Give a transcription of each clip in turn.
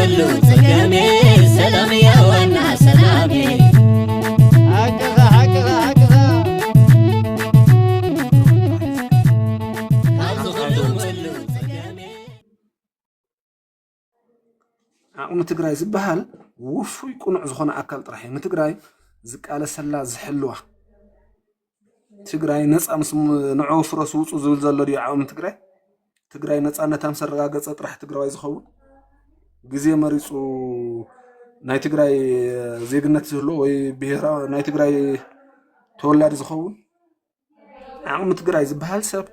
ጸገሜ ሰላም እያ ዋና ሰላሜ። ሓቅኻ፣ ሓቅኻ፣ ሓቅኻ። ዓቕሚ ትግራይ ዝበሃል ውፉይ ቅኑዕ ዝኾነ ኣካል ጥራሕ እዩ ንትግራይ ዝቃለሰላ፣ ዝሕልዋ። ትግራይ ነፃ ምስ ንዑ ፍረሱ ውፁ ዝብል ዘሎ ድዩ ዓቕሚ ትግራይ? ትግራይ ነፃነታ ምስ ኣረጋገፀ ጥራሕ ትግራዋይ ዝኸውን? ግዜ መሪፁ ናይ ትግራይ ዜግነት ዝህልዎ ወይ ብሄራ ናይ ትግራይ ተወላዲ ዝኸውን? ዓቕሚ ትግራይ ዝበሃል ሰብ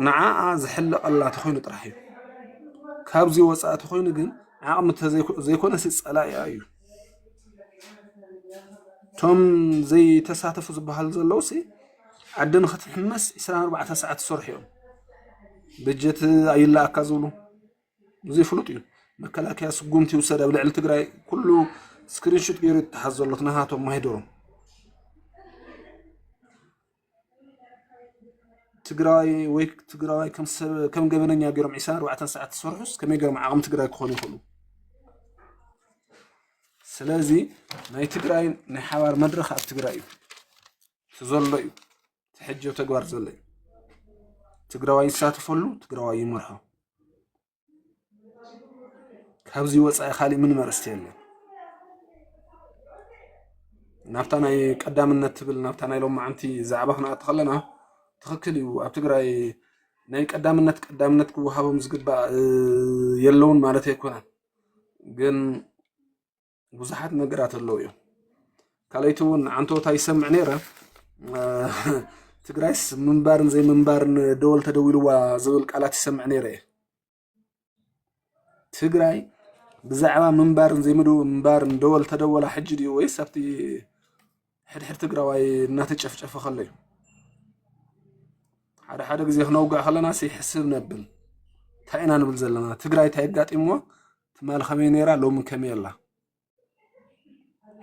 ንዓኣ ዝሕለቐላ ተኾይኑ ጥራሕ እዩ። ካብዚ ወፃኢ ተኾይኑ ግን ዓቕሚ ዘይኮነሲ ፀላኢኣ እዩ። እቶም ዘይተሳተፉ ዝበሃሉ ዘለውሲ ዓዲ ንክትሕመስ ዕስራን ኣርባዕተን ሰዓት ዝሰርሑ እዮም። በጀት ኣይለኣካ ዝብሉ እዚ ፍሉጥ እዩ። መከላከያ ስጉምቲ ይውሰድ ኣብ ልዕሊ ትግራይ ኩሉ ስክሪንሹት ገይሩ ይተሓዝ ዘሎ ናሃቶም ማሂደሮም። ትግራይ ወይ ትግራዋይ ከም ገበነኛ ገይሮም ዕስራን ኣርባዕተን ሰዓት ዝሰርሑስ ከመይ ገይሮም ዓቕሚ ትግራይ ክኾኑ ይኽእሉ? ስለዚ ናይ ትግራይ ናይ ሓባር መድረኽ ኣብ ትግራይ እዩ ዘሎ እዩ። ትሕጀው ተግባር ዘሎ እዩ። ትግራዋይ ይሳተፈሉ፣ ትግራዋይ ይመርሖ። ካብዚ ወፃኢ ካሊእ ምን መርስቲ የለን። ናብታ ናይ ቀዳምነት ትብል ናብታ ናይ ሎማዓንቲ ዛዕባ ክንኣቲ ከለና ትኽክል እዩ። ኣብ ትግራይ ናይ ቀዳምነት ቀዳምነት ክወሃቦም ዝግባእ የለውን ማለት ኣይኮነን፣ ግን ብዙሓት ነገራት ኣለዉ እዮም። ካልኣይቲ እውን ዓንቶታ ይሰምዕ ነይረ። ትግራይስ ምንባርን ዘይምንባርን ደወል ተደዊልዋ ዝብል ቃላት ይሰምዕ ነይረ እየ። ትግራይ ብዛዕባ ምንባርን ዘይምንባርን ደወል ተደወላ ሕጂ ድዩ ወይስ ኣብቲ ሕድሕድ ትግራዋይ እናተጨፍጨፈ ከሎ እዩ? ሓደ ሓደ ግዜ ክነውግዕ ከለና ይሕስብ ነብል። እንታይ ኢና ንብል ዘለና? ትግራይ እንታይ ኣጋጢምዋ? ትማሊ ከመይ ነይራ፣ ሎሚ ከመይ ኣላ?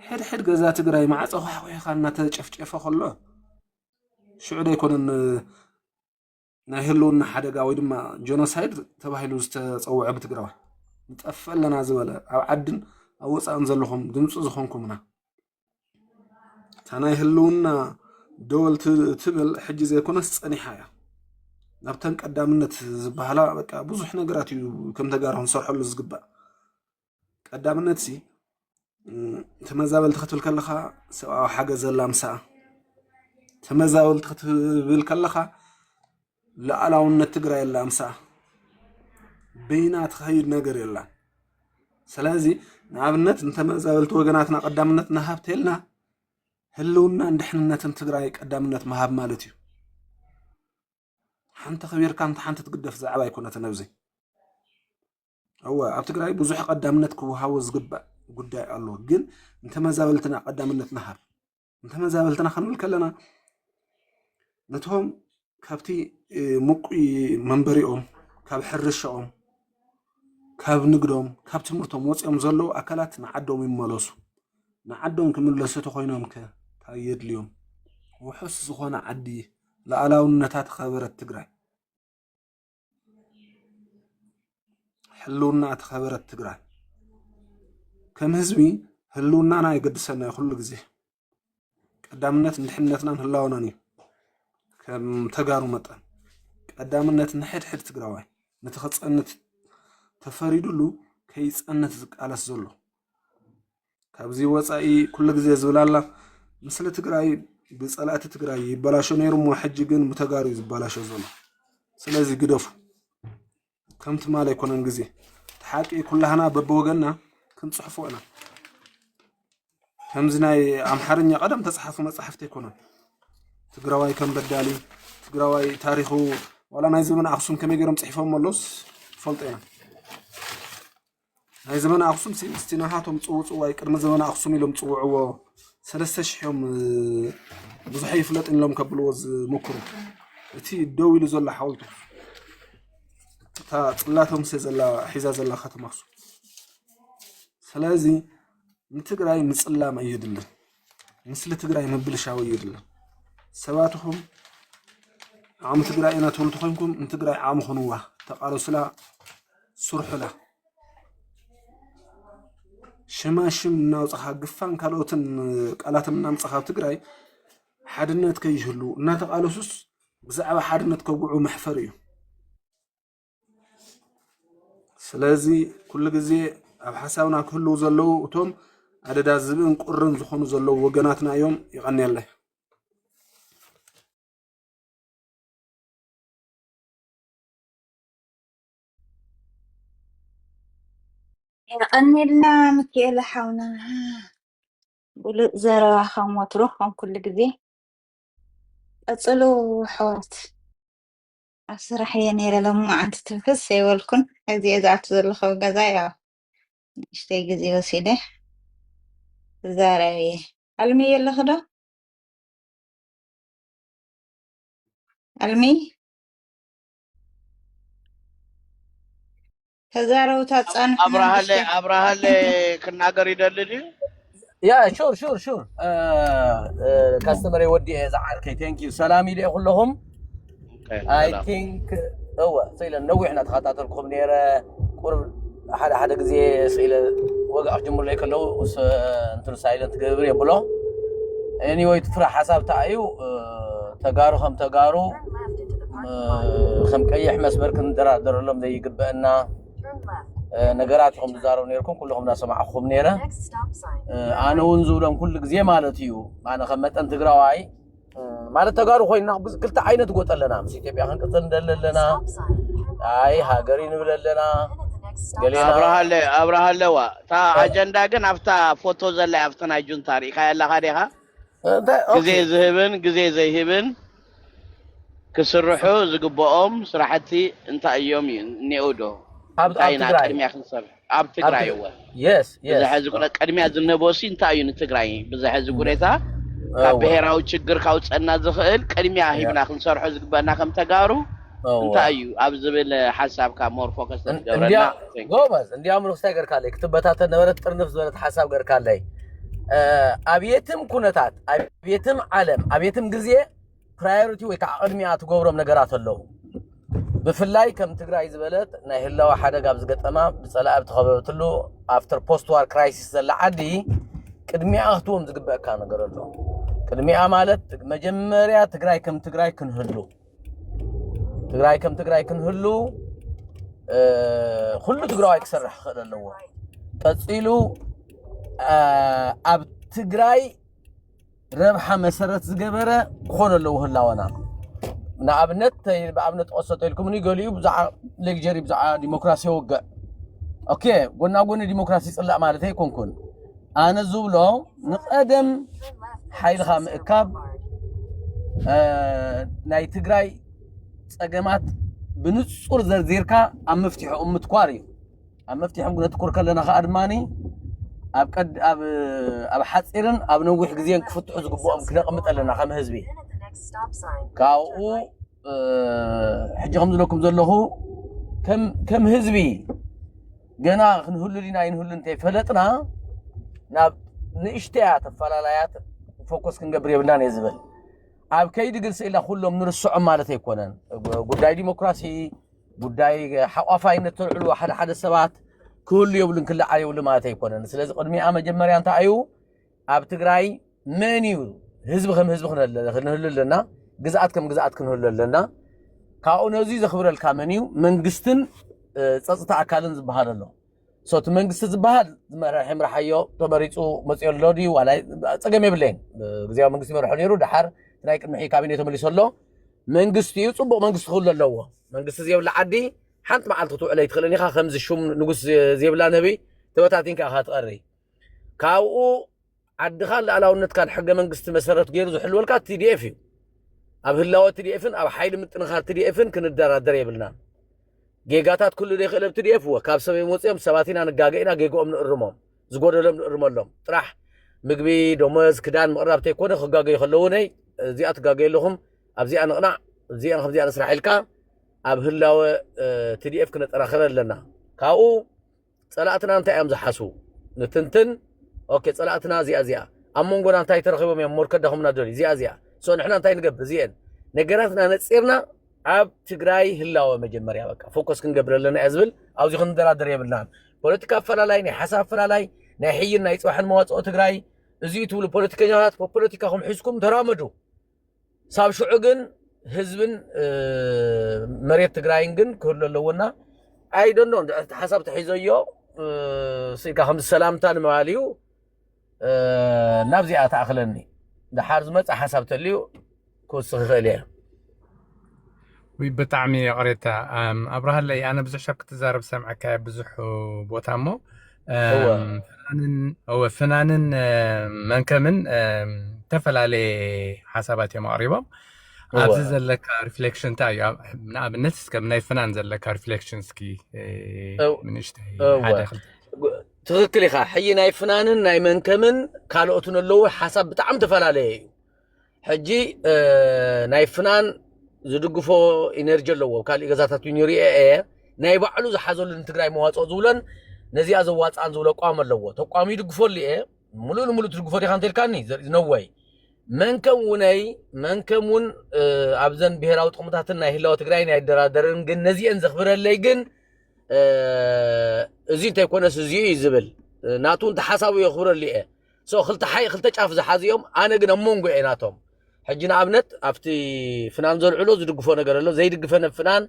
ሕድሕድ ገዛ ትግራይ ማዕፀ ኳሕኩሒኻ እናተጨፍጨፈ ከሎ ሽዑ ዶ ኣይኮነን ናይ ህልውና ሓደጋ ወይ ድማ ጀኖሳይድ ተባሂሉ ዝተፀውዐ ብትግራዋይ? ንጠፍእ ኣለና ዝበለ ኣብ ዓድን ኣብ ወፃእን ዘለኹም ድምፂ ዝኾንኩምና እታ ናይ ህልውና ደወል ትብል ሕጂ ዘይኮነስ ፀኒሓ እያ። ናብተን ቀዳምነት ዝበሃላ በቃ ብዙሕ ነገራት እዩ ከም ተጋሩ ክንሰርሐሉ ዝግባእ። ቀዳምነት ሲ ተመዛበልቲ ክትብል ከለኻ ሰብኣዊ ሓገዝ ዘላ ምሳኣ፣ ተመዛበልቲ ክትብል ከለኻ ሉዓላውነት ትግራይ ኣላ ምሳኣ። በይና ትኸይድ ነገር የላን። ስለዚ ንኣብነት ንተመዛበልቲ ወገናትና ቀዳምነት ንሃብ ተልና ህልውናን ድሕንነትን ትግራይ ቀዳምነት ምሃብ ማለት እዩ። ሓንቲ ከቢርካ እንተ ሓንቲ ትግደፍ ዛዕባ ኣይኮነትን ኣብዚ። እወ ኣብ ትግራይ ብዙሕ ቀዳምነት ክወሃቦ ዝግባእ ጉዳይ ኣሎ፣ ግን ንተመዛበልትና ቀዳምነት ንሃብ። ንተመዛበልትና ክንብል ከለና ነቶም ካብቲ ምቁይ መንበሪኦም ካብ ሕርሻኦም ካብ ንግዶም ካብ ትምህርቶም ወፂኦም ዘለዉ ኣካላት ንዓዶም ይመለሱ። ንዓዶም ክምለሱ ተኾይኖም ከ እንታይ የድልዮም? ውሑስ ዝኾነ ዓዲ ሉዓላውነታ ተኸበረት ትግራይ ሕልውና ተኸበረት ትግራይ ከም ህዝቢ ህልውናና የገድሰና እዩ ኩሉ ግዜ። ቀዳምነት ንድሕነትናን ህላወናን እዩ። ከም ተጋሩ መጠን ቀዳምነት ንሕድሕድ ትግራዋይ ነቲ ክፀንት ተፈሪዱሉ ከይፀንት ዝቃለስ ዘሎ ካብዚ ወፃኢ ኩሉ ግዜ ዝብል ኣላ። ምስሊ ትግራይ ብፀላእቲ ትግራይ ይበላሾ ነይሩ እሞ ሕጂ ግን ብተጋሩ እዩ ዝበላሾ ዘሎ። ስለዚ ግደፉ። ከም ትማሊ ኣይኮነን ግዜ። እቲ ሓቂ ኩላህና በብወገንና ክንፅሕፎ ኢና። ከምዚ ናይ ኣምሓርኛ ቀደም ተፅሓፉ መፅሓፍቲ ኣይኮነን። ትግራዋይ ከም በዳሊ ትግራዋይ ታሪኹ ዋላ ናይ ዘመን ኣክሱም ከመይ ገይሮም ፅሒፎም ኣሎስ ፈልጦ ኢና። ናይ ዘመን ኣክሱም እስቲ ናሃቶም ፅውፅዋይ ቅድሚ ዘመን ኣክሱም ኢሎም ፅውዕዎ ሰለስተ ሽሕ እዮም። ብዙሕ ይፍለጥ ኢሎም ከብልዎ ዝሞክሩ እቲ ደው ኢሉ ዘሎ ሓወልቱ እታ ፅላተ ሙሴ ዘላ ሒዛ ዘላ ከተማ ኣክሱም። ስለዚ ንትግራይ ምፅላም ኣየድልን፣ ምስሊ ትግራይ ምብልሻው ኣየድልን። ሰባትኹም ዓቕሚ ትግራይ ኢና ትብሉ ተኾይንኩም ንትግራይ ዓቕሚ ኹንዋ፣ ተቓለሱላ፣ ስርሑላ። ሽማሽም እናውፅኻ፣ ግፋን ካልኦትን ቃላትን እናምፅኻ ኣብ ትግራይ ሓድነት ከይህሉ እናተቃለሱስ ብዛዕባ ሓድነት ከውግዑ መሕፈር እዩ። ስለዚ ኩሉ ግዜ ኣብ ሓሳብና ክህልው ዘለዉ እቶም ኣደዳ ዝብእን ቁርን ዝኾኑ ዘለዉ ወገናትና እዮም። ይቐንየለይ። የቐንየልና ሚኪኤለ ሓውና፣ ብሉጽ ዘረባ ከም ወትሩ ከም ኩሉ ግዜ። ቀጽሉ ኣሕዋት። ኣብ ስራሕ እየ ነይረ ሎሚ መዓልቲ ትንፍስ ኣይበልኩን። ሕዚ እየ ዝኣቱ ዘለኹ ኣብ ገዛ። ያው ንእሽተይ ግዜ ወሲደ ክዛረብ እየ። ኣልሚ ኣለኺ ዶ? ኣልሚ ተዛረቡ ታጻንሑ ኣብርሃለ ኣብርሃለ ክናገር ይደሊ ድዩ? Yeah, sure, sure, sure. ካስተመር ወዲ ዝዓርከይ፣ thank you። ሰላም ኢለ ኩለኹም። I think እወ ስኢለ ነዊሕ እናተኸታተልኩም ነይረ። ቁርብ ሓደ ሓደ ግዜ ስኢለ ወግዓ ክጅምሩ ለይ ከለዉ እንትን ሳይለንት ገብር የብሎ። Anyway፣ እቲ ፍረ ሓሳብ እንታይ እዩ? ተጋሩ ከም ተጋሩ ከም ቀይሕ መስመር ክንደራደረሎም ዘይግበአና ነገራት ኢኹም ትዛረቡ ነርኩም። ኩልኹም እናሰማዕኹም ነይረ። ኣነ እውን ዝብሎም ኩሉ ግዜ ማለት እዩ፣ ኣነ ከም መጠን ትግራዋይ ማለት ተጋሩ ኮይና ክልተ ዓይነት ጎጠ ኣለና። ምስ ኢትዮጵያ ክንቅፅል እንደለ ኣለና። ኣይ ሃገር እዩ ንብል ኣለና። ገሌና ኣብርሃለ ኣብርሃለዋ እታ ኣጀንዳ ግን ኣብታ ፎቶ ዘላ ኣብቲ ናይ ጁንታ ርኢኻ ኣለኻ ዲኻ? እንታይ ግዜ ዝህብን ግዜ ዘይህብን ክስርሑ ዝግብኦም ስራሕቲ እንታይ እዮም እዩ እኒኦ ዶ? ኣብ እንታይ ኢና ትግራይ ቅድሚያ ክንሰርሕ ኣብ ትግራይ እወ የስ ብዝሐ የስ ዝኩነ ቅድሚያ ዝንህቦ ሲ እንታይ እዩ ንትግራይ ብዝሐ ዝኩኔታ ካብ እወ ብሄራዊ ችግር ካውፀና ዝኽእል ቅድሚያ ያ ሂብና ክንሰርሖ ዝግበአና ከም ተጋሩ እወ እንታይ እዩ ኣብ ዝብል ሓሳብካ ሞር ፎከስ እን- ተትገብረና እንዲያ thank you ጎበዝ፣ እንዲያውም ንጉስታይ ገርካለይ ክትበታተን ነበረት፣ ጥርንፍ ዝበለት ሓሳብ ገርካለይ። እ፣ ኣብ የትም ኩነታት፣ ኣብ የትም ዓለም፣ ኣብ የትም ግዜ ፕራዮሪቲ ወይ ከዓ ቅድሚያ ትገብሮም ነገራት ኣለዉ። ብፍላይ ከም ትግራይ ዝበለት ናይ ህላወ ሓደጋ ኣብ ዝገጠማ፣ ብፀላኢ ኣብ ተኸበበትሉ፣ ኣፍተር ፖስት ዋር ክራይሲስ ዘላ ዓዲ ቅድሚያ ክትዎም ዝግበአካ ነገር ኣሎ። ቅድሚያ ማለት መጀመርያ ትግራይ ከም ትግራይ ክንህሉ፣ ትግራይ ከም ትግራይ ክንህሉ እ፣ ኩሉ ትግራዋይ ክሰርሕ ክኽእል ኣለዎ። ቀፂሉ እ፣ ኣብ ትግራይ ረብሓ መሰረት ዝገበረ ክኾን ኣለዎ ህላወና። ንኣብነት ተይ- ብኣብነት ተወሰቶ ኢልኩምኒ፣ ገሊኡ ብዛዕባ ሌክጀሪ ብዛዕባ ዲሞክራሲ የውግዕ። ኦኬ፣ ጎና ጎኒ ዲሞክራሲ ይፅላእ ማለት ኣይኮንኩን። ኣነ ዝብሎ ንቐደም ሓይልኻ ምእካብ፣ እ፣ ናይ ትግራይ ፀገማት ብንፁር ዘርዚርካ ኣብ መፍትሒኦም ምትኳር እዩ። ኣብ መፍትሒኦም ክነትኩር ከለና ከዓ ድማኒ ኣብ ቀድ ኣብ ኣብ ሓፂርን ኣብ ነዊሕ ግዜን ክፍትሑ ዝግብኦም ክነቕምጥ ኣለና ከም ህዝቢ። ካብኡ እ፣ ሕጂ ከም ዝለኩም ዘለኹ ከም ከም ህዝቢ ገና ክንህሉ ዲና ኣይንህሉ እንተይፈለጥና ናብ ንእሽተያ ተፈላለያት ፎኮስ ክንገብር የብልናን እየ ዝብል። ኣብ ከይዲ ግን ስኢላ ኩሎም ንርስዖም ማለት ኣይኮነን። ጉዳይ ዲሞክራሲ፣ ጉዳይ ሓቋፋይነት ተልዕሉ ሓደ ሓደ ሰባት ክህሉ የብሉን ክለዓል የብሉ ማለት ኣይኮነን። ስለዚ ቅድሚኣ መጀመርያ እንታይ እዩ ኣብ ትግራይ መን እዩ ህዝቢ ከም ህዝቢ ክንህል- ክንህሉ ኣለና፣ ግዝኣት ከም ግዝኣት ክንህሉ ኣለና። ካብኡ ነዚ ዘኽብረልካ መን እዩ? መንግስትን እ፣ ፀፅታ ኣካልን ዝበሃል ኣሎ። ሶ እቲ መንግስቲ ዝበሃል ዝመርሕ ይምርሓዮ፣ ተመሪፁ መፅዮ ኣሎ ድዩ ዋላ ፀገም የብለይን። እ፣ ግዜያዊ መንግስቲ ይመርሖ ነይሩ፣ ድሓር እቲ ናይ ቅድሚ ሕጂ ካቢኔ ተመሊሱ ኣሎ። መንግስቲ እዩ፣ ፅቡቕ መንግስቲ ክህሉ ኣለዎ። መንግስቲ ዘይብላ ዓዲ ሓንቲ መዓልቲ ክትውዕል ኣይትኽእልን ኢኻ። ከምዚ ሹም ንጉስ ዘ- ዘይብላ ነቢ ተበታቲንካ ኢኻ ትቐሪ። ካብኡ ዓድኻን ልኣላውነትካን ሕገ መንግስቲ መሰረት ገይሩ ዝሕልወልካ ቲዲኤፍ እዩ። ኣብ ህላወ ቲዲኤፍን ኣብ ሓይሊ ምጥንኻር ቲዲኤፍን ክንደራደር የብልናን። ጌጋታት ኩሉ ዘይክእል ኣብ ቲዲኤፍ እወ ካብ ሰበይ መፅኦም ሰባት ኢና ንጋገ ኢና ጌግኦም ንእርሞም ዝጎደሎም ንእርመሎም ጥራሕ ምግቢ ደሞዝ ክዳን ምቕራብ ተይኮነ ክጋገዩ ከለዉ ነይ እዚኣ ትጋገዩ ኣለኹም ኣብዚኣ ንቕናዕ እዚኣ ከምዚኣ ንስራሕ ኢልካ ኣብ ህላወ ቲዲኤፍ ክነጠራኸረ ኣለና። ካብኡ ፀላእትና እንታይ እዮም ዝሓስቡ ንትንትን። ኦኬ ፀላእትና እዚኣ እዚኣ ኣብ መንጎና እንታይ ተረኺቦም እዮም ሞር ከዳኹምና ደልዩ እዚኣ እዚኣ ሶ ንሕና እንታይ ንገብር እዚኤን ነገራትና ነፂርና ኣብ ትግራይ ህላወ መጀመርያ በቃ ፎከስ ክንገብር ኣለና እያ ዝብል። ኣብዚ ክንደራደር የብልናን። ፖለቲካ ኣፈላላይ፣ ናይ ሓሳብ ኣፈላላይ፣ ናይ ሕይን ናይ ፅባሕን መዋፅኦ ትግራይ፣ እዚ ትብሉ ፖለቲከኛታት ፖለቲካኹም ሒዝኩም ተራመዱ። ሳብ ሽዑ ግን ህዝብን መሬት ትግራይን ግን ክህሉ ኣለዎና። ኣይደኖ ሓሳብ ተሒዘዮ ስኢልካ ከም ሰላምታ ንምባል እዩ። ናብዚኣ ተኣኽለኒ። ደሓር ዝመፅእ ሓሳብ ተልዩ ክውስኽ ይኽእል እየ። ዊ ብጣዕሚ ይቕሬታ ኣብርሃለይ፣ ኣነ ብዙሕ ሰብ ክትዛረብ ሰምዐካ ብዙሕ ቦታ እሞ ፍናንን መንከምን ዝተፈላለየ ሓሳባት እዮም ኣቕሪቦም። ኣብዚ ዘለካ ሪፍሌክሽን እንታይ እዩ? ንኣብነት እስከ ናይ ፍናን ዘለካ ሪፍሌክሽን እስኪ ንእሽተይ ሓደ ክልተ። ትኽክል ኢኻ። ሕጂ ናይ ፍናንን ናይ መንከምን ካልኦትን ኣለዉ ሓሳብ ብጣዕሚ ተፈላለየ እዩ። ሕጂ ናይ ፍናን ዝድግፎ ኢነርጂ ኣለዎ። ካልእ ገዛታት ዩኒሪ እየ ናይ ባዕሉ ዝሓዘሉ ንትግራይ መዋፅኦ ዝብለን ነዚኣ ዘዋፅኣን ዝብሎ ኣቋም ኣለዎ። ተቋም ይድግፈሉ እየ። ሙሉእ ንሙሉእ ትድግፎ ዲኻ እንተልካኒ ዘርኢዝ ነወይ መንከም ውነይ መንከም እውን ኣብዘን ብሄራዊ ጥቕምታትን ናይ ህላወ ትግራይን ኣይደራደርን። ግን ነዚአን ዘኽብረለይ ግን እዚ እንተይኮነስ እዚ እዩ ዝብል ናቱ እንተ ሓሳቡ የኽብረሉ እየ። ሶ ክልተ ሓይ ክልተ ጫፍ ዝሓዙ እዮም። ኣነ ግን ኣብ መንጎ እየ ናቶም። ሕጂ ንኣብነት ኣብቲ ፍናን ዘልዕሎ ዝድግፎ ነገር ኣሎ ዘይድግፈ ነብ ፍናን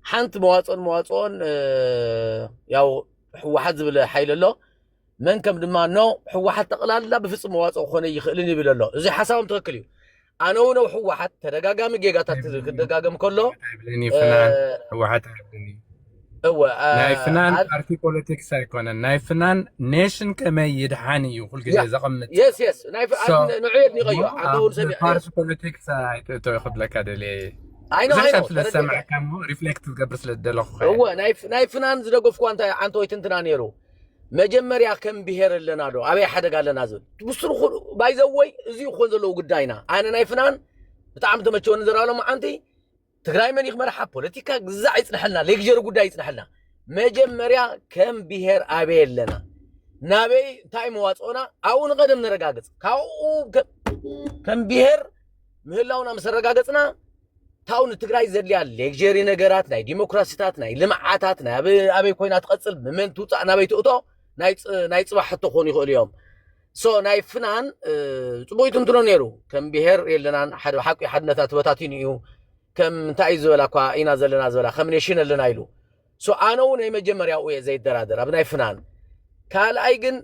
ሓንቲ መዋፅኦን መዋፅኦን ያው ህወሓት ዝብል ሓይል ኣሎ። መንከም ድማ ኖ ህወሓት ጠቕላላ ብፍፁም መዋፅኦ ክኾነ ይኽእልን ይብል ኣሎ። እዚ ሓሳቦም ትኽክል እዩ። ኣነ እውን ኣብ ህወሓት ተደጋጋሚ ጌጋታት ክደጋገም ከሎ ህወሓት እወ ናይ ፍናን ፓርቲ ፖለቲክስ ኣይኮነን። ናይ ፍናን ኔሽን ከመይ ይድሓን እዩ ኩልግዜ ዘቐምጥ። የስ የስ ናይ ንዑ የድኒቐዮ ዓንተ እውን ሰሚዐ ፓርቲ ፖለቲክስ ኣይትእቶ ክብለካ ደልየ። ኣይኖ ብዙሕ ኣይኖ ሰብ ስለ ዝሰማዕካ እሞ ሪፍሌክት ትገብር ስለ ዝደለኹ እወ ናይ ናይ ፍናን ዝደገፍኩ ኣንታ ዓንተ ወይ ትንትና ነይሩ። መጀመርያ ከም ብሄር ኣለና ዶ ኣበይ ሓደጋ ኣለና ዝብል ብስሩ ባይዘወይ እዚ ይኾን ዘለዉ ጉዳይና። ኣነ ናይ ፍናን ብጣዕሚ ተመቸወኒ ዘራሎ መዓንቲ ትግራይ መን ይክመርሓ ፖለቲካ ግዛዕ ይፅንሐልና ሌግጀሪ ጉዳይ ይፅንሐልና። መጀመርያ ከም ብሄር ኣበይ ኣለና ናበይ እንታይ መዋፅኦና ኣብኡ ንቀደም ነረጋግፅ። ካብኡ ከም ብሄር ምህላውና ምስ ኣረጋገፅና ታው ንትግራይ ዘድልያ ሌግጀሪ ነገራት ናይ ዲሞክራሲታት ናይ ልምዓታት ናይ ኣበይ ኮይና ትቐፅል ብመን ትውፃእ ናበይ ትእቶ ናይ ፅባሕ ሕቶ ክኾኑ ይኽእሉ እዮም። ሶ ናይ ፍናን ፅቡቅ ይትንትኖ ነይሩ። ከም ብሄር የለናን ሓደ ሓቂ ሓድነታ ተበታቲኑ እዩ። ከም እንታይ እዩ ዝበላ እኳ ኢና ዘለና ዝበላ ከም ኔሽን ኣለና ኢሉ። ሶ ኣነ እውን ናይ መጀመርያኡ እየ ዘይደራደር ኣብ ናይ ፍናን። ካልኣይ ግን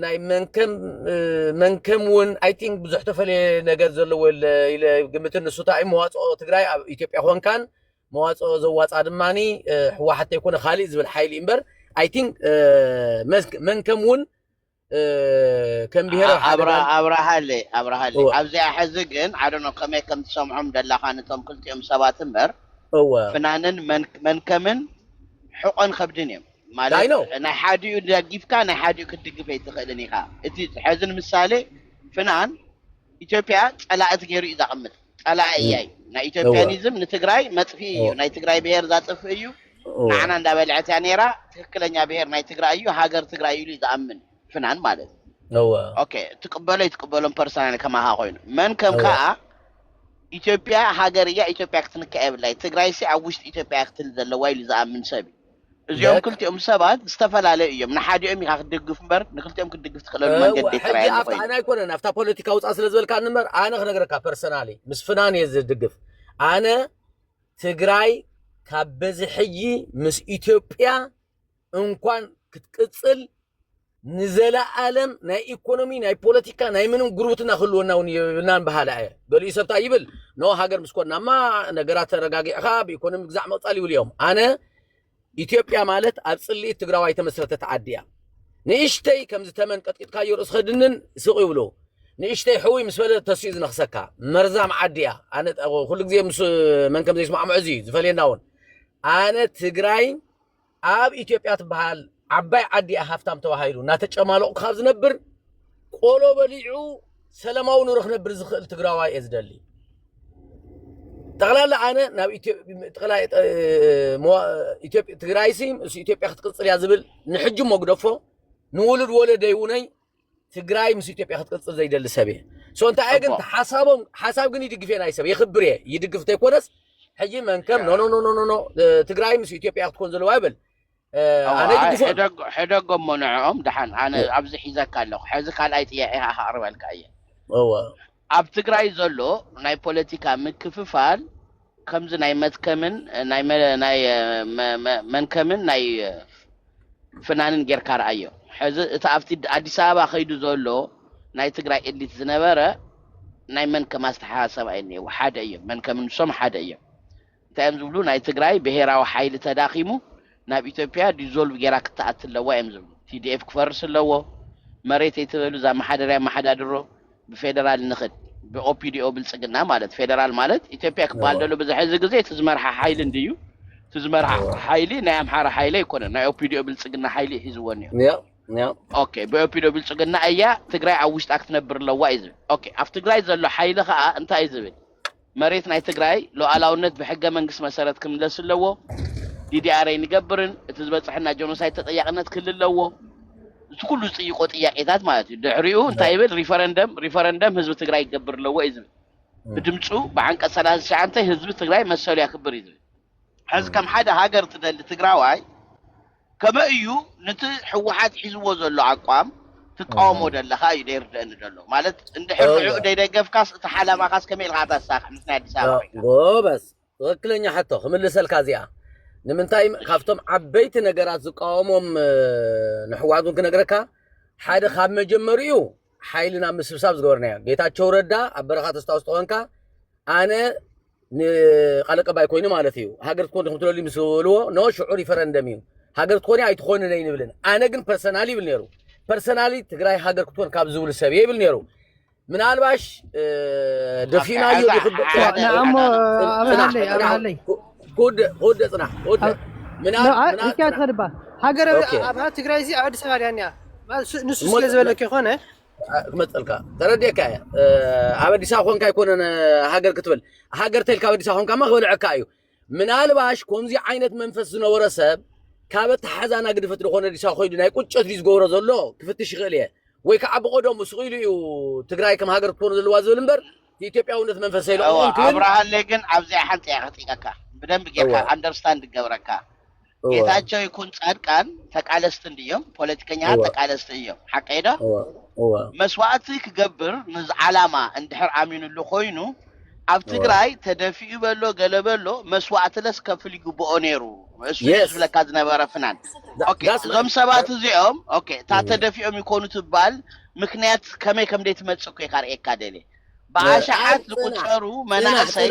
ናይ መንከም መንከም እውን ኣይ ቲንክ ብዙሕ ተፈለየ ነገር ዘለዎ ኢለ ግምትን ንሱ እንታይ መዋፅኦ ትግራይ ኣብ ኢትዮጵያ ኮንካን መዋፅኦ ዘዋፃ ድማ ህወሓት ተይኮነ ካሊእ ዝብል ሓይሊ እምበር ኣይ ቲንክ መንከም እውን ከም ብሄር ኣብርሃለ ኣብርሃለ ኣብዚኣ ሕዚ ግን ዓደኖ ከመይ ከም ትሰምዖም ደላኻ ነቶም ክልቲኦም ሰባት እምበር ፍናንን መንከምን ሕቆን ከብድን እዮም። ማለት ናይ ሓዲኡ ደጊፍካ ናይ ሓዲኡ ክትድግፍ ኣይትኽእልን ኢኻ። እቲ ሕዚ ንምሳሌ ፍናን ኢትዮጵያ ፀላእቲ ገይሩ እዩ ዘቐምጥ። ፀላኢ እያ እዩ ናይ ኢትዮጵያኒዝም ንትግራይ መጥፊ እዩ። ናይ ትግራይ ብሄር ዛጥፍ እዩ። ንዓና እንዳበልዐት እያ ነይራ። ትክክለኛ ብሄር ናይ ትግራይ እዩ፣ ሃገር ትግራይ ኢሉ እዩ ዝኣምን ፍናን ማለት እዩ። ኦኬ ትቅበሎ ይትቅበሎም ፐርሰናል ከማኻ ኮይኑ መን ከም ከዓ ኢትዮጵያ ሃገር እያ፣ ኢትዮጵያ ክትንካ የብላይ። ትግራይ ሲ ኣብ ውሽጢ ኢትዮጵያ ክትል ዘለዋ ኢሉ ዝኣምን ሰብ እዩ። እዚኦም ክልቲኦም ሰባት ዝተፈላለዩ እዮም። ንሓዲኦም ኢኻ ክትድግፍ እምበር ንክልቲኦም ክትድግፍ ትኽእለሉ መንገዲ ጥራይ ሕጂ ኣብታ ኣነ ኣይኮነን ኣብታ ፖለቲካ ውፃእ ስለ ዝበልካ እምበር ኣነ ክነግረካ ፐርሰናሊ ምስ ፍናን እየ ዝድግፍ። ኣነ ትግራይ ካብ በዚ ሕጂ ምስ ኢትዮጵያ እንኳን ክትቅፅል ንዘለኣለም ናይ ኢኮኖሚ ናይ ፖለቲካ ናይ ምንም ጉርብትና ክህልወና እውን የብልናን በሃላ እየ። ገሊኡ ሰብታ ይብል ኖ ሃገር ምስ ኮናማ ነገራት ተረጋጊዕካ ብኢኮኖሚ ግዛዕ መቕፃል ይብል እዮም። ኣነ ኢትዮጵያ ማለት ኣብ ፅልኢት ትግራዋይ ተመስረተት ዓዲ እያ። ንእሽተይ ከምዚ ተመን ቀጥቂጥካዮ ርእስኸ ድንን ስቕ ይብሉ። ንእሽተይ ሕውይ ምስ በለ ተሲኡ ዝነኽሰካ መርዛም ዓዲ እያ። ኣነ ኩሉ ግዜ ምስ መን ከም ዘይስማዕምዖ እዚ እዩ ዝፈልየና እውን። ኣነ ትግራይ ኣብ ኢትዮጵያ ትበሃል ዓባይ ዓዲ እያ ሃፍታም ተባሂሉ እናተጨማለቑ ካብ ዝነብር ቆሎ በሊዑ ሰላማዊ ኑሮ ክነብር ዝኽእል ትግራዋይ እየ ዝደሊ። ጠቕላላ ኣነ ናብ ትግራይ ሲ ምስ ኢትዮጵያ ክትቅፅል እያ ዝብል ንሕጂ እሞ ግደፎ ንውሉድ ወለደይ እውነይ ትግራይ ምስ ኢትዮጵያ ክትቅፅል ዘይደሊ ሰብ እየ። ሶ እንታይ እየ ግን ሓሳቦም ሓሳብ ግን ይድግፍ እየ ናይ ሰብ የኽብር እየ ይድግፍ እንተይኮነስ ሕጂ መንከም ኖ ኖ ኖ ኖ ኖ ኖ ትግራይ ምስ ኢትዮጵያ ክትኮን ዘለዋ ይብል። ኣነ ሕደጎ እሞ ንዕኦም ደሓን ኣነ ኣብዚ ሒዘካ ኣለኹ። ሕዚ ካልኣይ ጥያቄ ከዓ ከቕርበልካ እየ። ኣብ ትግራይ ዘሎ ናይ ፖለቲካ ምክፍፋል ከምዚ ናይ መትከምን ናይ መንከምን ናይ ፍናንን ጌርካ ረኣዮ። ሕዚ እቲ ኣብቲ ኣዲስ ኣበባ ከይዱ ዘሎ ናይ ትግራይ ኤሊት ዝነበረ ናይ መንከም ኣስተሓሳሰባ እዩ እኒአዎ። ሓደ እዮም መንከምን ንሶም ሓደ እዮም። እንታይ እዮም ዝብሉ? ናይ ትግራይ ብሄራዊ ሓይሊ ተዳኺሙ ናብ ኢትዮጵያ ዲዞልቭ ጌራ ክትኣት ኣለዋ እዮም ዝብሉ። ቲዲኤፍ ክፈርስ ኣለዎ፣ መሬት ኣይትበሉ፣ እዛ መሓደርያ መሓዳድሮ ብፌደራል ንኽድ ብኦፒዲኦ ብልፅግና ማለት ፌደራል ማለት ኢትዮጵያ ክበሃል ደሎ ብዝሐዚ ግዜ እቲ ዝመርሓ ሓይሊ እንድዩ። እቲ ዝመርሓ ሓይሊ ናይ ኣምሓራ ሓይሊ ኣይኮነን፣ ናይ ኦፒዲኦ ብልፅግና ሓይሊ ሒዝዎ እኒኦ። ኦኬ ብኦፒዲኦ ብልፅግና እያ ትግራይ ኣብ ውሽጣ ክትነብር ኣለዋ እዩ ዝብል። ኦኬ ኣብ ትግራይ ዘሎ ሓይሊ ከዓ እንታይ እዩ ዝብል? መሬት ናይ ትግራይ ሉዓላውነት ብሕገ መንግስት መሰረት ክምለስ ኣለዎ። ዲዲኣር ኣይንገብርን፣ እቲ ዝበፅሐና ጆኖሳይድ ተጠያቂነት ክህሉ ኣለዎ። እዚ ኩሉ ዝጥይቆ ጥያቄታት ማለት እዩ። ድሕሪኡ እንታይ ይብል? ሪፈረንደም ሪፈረንደም ህዝቢ ትግራይ ክገብር ኣለዎ እዩ ዝብል። ብድምፁ ብዓንቀፅ ሰላሳ ትሽዓተ ህዝቢ ትግራይ መሰሉ ያክብር እዩ ዝብል። ሕዚ ከም ሓደ ሃገር ትደሊ ትግራዋይ ከመይ እዩ ነቲ ህወሓት ሒዝዎ ዘሎ ኣቋም ትቃወሞ ደለኻ እዩ ደይርደአኒ ደሎ ማለት እንድሕር ንዕኡ ደይደገፍካስ እቲ ሓላማኻስ ከመይ ኢልካ ታሳኽ ምስ ናይ ኣዲስ ኣበባ ኮይንካ ጎበዝ። ትኽክለኛ ሕቶ ክምልሰልካ እዚኣ ንምንታይ ካብቶም ዓበይቲ ነገራት ዝቃወሞም ንሕወሓት እውን ክነግረካ ሓደ ካብ መጀመሪኡ ሓይልና ምስብሳብ ዝገበርናዮ ጌታቸው ረዳ ኣብ በረኻ ተስታውስ ተኾንካ ኣነ ንቃል ቀባይ ኮይኑ ማለት እዩ ሃገር ትኮን ዲኹም ትደልዩ ምስ በልዎ ኖ ሽዑ ሪፈረንደም እዩ ሃገር ትኮኒ ኣይትኮንን ኣይንብልን ኣነ ግን ፐርሰናሊ ይብል ነይሩ ፐርሰናሊ ትግራይ ሃገር ክትኮን ካብ ዝብሉ ሰብ እየ ይብል ነይሩ ምናልባሽ ደፊናዮ ንኣሞ ኣብርሃለይ ኣብርሃለይ ኩደ ኩደ ፅናሕ ኩደ እስኪ ትኸድባ ሃገር ኣብ ትግራይ እዚ ኣብ ኣዲስ ኣበባ ዲያ ንሱ ስለ ዝበለክ ይኮነ ክመፀልካ ተረዲእካ እየ ኣብ ኣዲስ ኣበባ ኮንካ ኣይኮነን ሃገር ክትብል ሃገር ተልካ ኣብ ኣዲስ ኣበባ ኮንካ ማ ክበልዐካ እዩ ምናልባሽ ከምዚ ዓይነት መንፈስ ዝነበሮ ሰብ ካብ ኣተሓዛና ግድፈት ዝኾነ ኣዲስ ኣበባ ኮይዱ ናይ ቁጨት ድዩ ዝገብሮ ዘሎ ክፍትሽ ይኽእል እየ ወይ ከዓ ብቐደሙ ስቕ ኢሉ እዩ ትግራይ ከም ሃገር ክትኮኑ ዘለዋ ዝብል እምበር ኢትዮጵያውነት መንፈስ ኣይለቕቕን ክብል ኣብርሃለይ ግን ኣብዚኣ ሓንቲ እያ ከጥይቀካ ብደንብ ጌርካ ኣንደርስታንድ ገብረካ ጌታቸው ይኩን ጻድቃን ተቃለስቲ እንድዮም ፖለቲከኛ ተቃለስቲ እዮም ሓቀይ ዶ መስዋዕቲ ክገብር ንዚ ዓላማ እንድሕር ኣሚኑሉ ኮይኑ ኣብ ትግራይ ተደፊኡ በሎ ገለ በሎ መስዋዕቲ ለስ ከፍል ይግብኦ ነይሩ እሱ ዝብለካ ዝነበረ ፍናን እዞም ሰባት እዚኦም እታ ተደፊኦም ይኮኑ ትባል ምክንያት ከመይ ከም ደይ ትመፅእ እኮ ካርእየካ ደልየ ብኣሽሓት ዝቁፀሩ መናእሰይ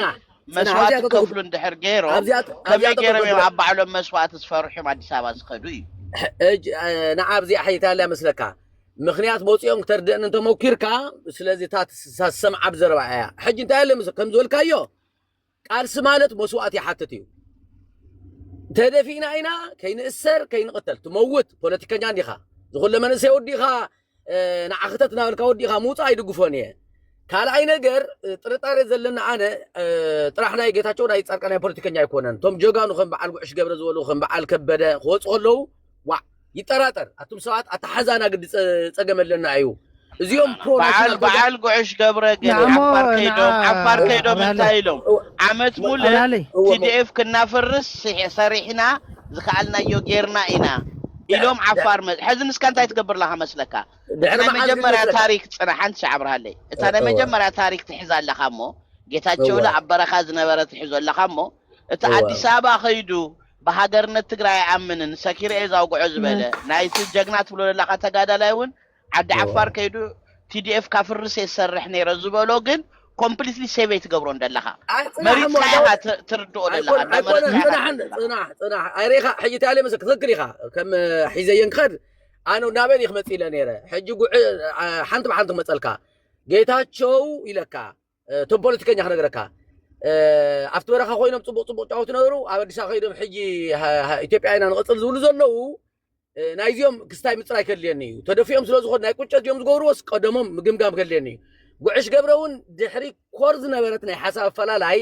መስዋዕቲ ክከፍሉ እንድሕር ገይሮም ከመይ ገይሮም እዮም ኣብ ባዕሎም መስዋዕቲ ዝፈርሑ እዮም ኣዲስ ኣበባ ዝኸዱ እዩ ንዓ ኣብዚኣ ሓይታ ኣለያ መስለካ ምክንያት መፂኦም ክተርድእኒ እንተመኪርካ ስለዚ እታ ሰምዓ ብዘረባ እያ ሕጂ እንታይ ኣለ ከም ዝበልካዮ ቃልሲ ማለት መስዋእቲ ይሓትት እዩ ተደፊእና ኢና ከይንእሰር ከይንቕተል ትመውት ፖለቲከኛ እንዲኻ ዝኩለ መንእሰይ ወዲኻ ንዓኽተት እናበልካ ወዲኻ ምውፃእ ኣይድግፎን እየ ካልኣይ ነገር ጥርጣሬ ዘለና ኣነ ጥራሕ ናይ ጌታቸው ናይ ፃርቃ ናይ ፖለቲከኛ ኣይኮነን እቶም ጀጋኑ ከም በዓል ጉዕሽ ገብረ ዝበሉ ከም በዓል ከበደ ክወፁ ከለዉ ዋዕ ይጠራጠር ኣቱም ሰባት ኣተሓዛና ግዲ ፀገም ኣለና እዩ እዚኦም በዓል በዓል ጉዕሽ ገብረ ግን ዓፋር ከይዶም ዓፋር ከይዶም እንታይ ኢሎም ዓመት ሙለ ቲዲኤፍ ክናፈርስ ሰሪሕና ዝከኣልናዮ ጌርና ኢና ኢሎም ዓፋር መ- ሕዚ ንስካ እንታይ ትገብር ኣለካ መስለካ እታ ናይ መጀመርያ ታሪክ ፅና ሓንቲ ሻዕ ኣብርሃለይ እታ ናይ መጀመርያ ታሪክ ትሕዝ ኣለካ እሞ ጌታቸውለ ኣብ በረኻ ዝነበረ ትሕዞ ኣለካ እሞ እቲ ኣዲስ ኣበባ ከይዱ ብሃገርነት ትግራይ ኣይኣምንን ሰኪረ እየ ዛውግዖ ዝበለ ናይቲ ጀግና ትብሎ ዘለካ ተጋዳላይ እውን ዓዲ ዓፋር ከይዱ ቲዲኤፍ ካፍርስ የሰርሕ ነይረ ዝበሎ ግን ኮምፕሊትሊ ሴቭ ኣይትገብሮ እንደለካ መሪፅካ ኢካ ትርድኦ ዘለካ ፅናሕ ፅናሕ ኣይሪኢካ ሕጂ እንታይ ኣለ መስል ክትክክል ኢካ ከም ሒዘየን ክኸድ ኣነ ናበይ ክመፅ ኢለ ነይረ ሕጂ ጉዕ ሓንቲ ብሓንቲ ክመፀልካ ጌታቸው ኢለካ እቶም ፖለቲከኛ ክነግረካ ኣብቲ በረኻ ኮይኖም ፅቡቅ ፅቡቅ ጫወቱ ነበሩ ኣብ ኣዲስ ኣበባ ከይዶም ሕጂ ኢትዮጵያ ኢና ንቅፅል ዝብሉ ዘለዉ ናይዚኦም ክስታይ ምፅራይ ከድልየኒ እዩ ተደፊኦም ስለ ዝኾኑ ናይ ቁጨት እዮም ዝገብርዎስ ቀደሞም ምግምጋም ከድልየኒ እዩ ጉዕሽ ገብረ እውን ድሕሪ ኮር ዝነበረት ናይ ሓሳብ ኣፈላላይ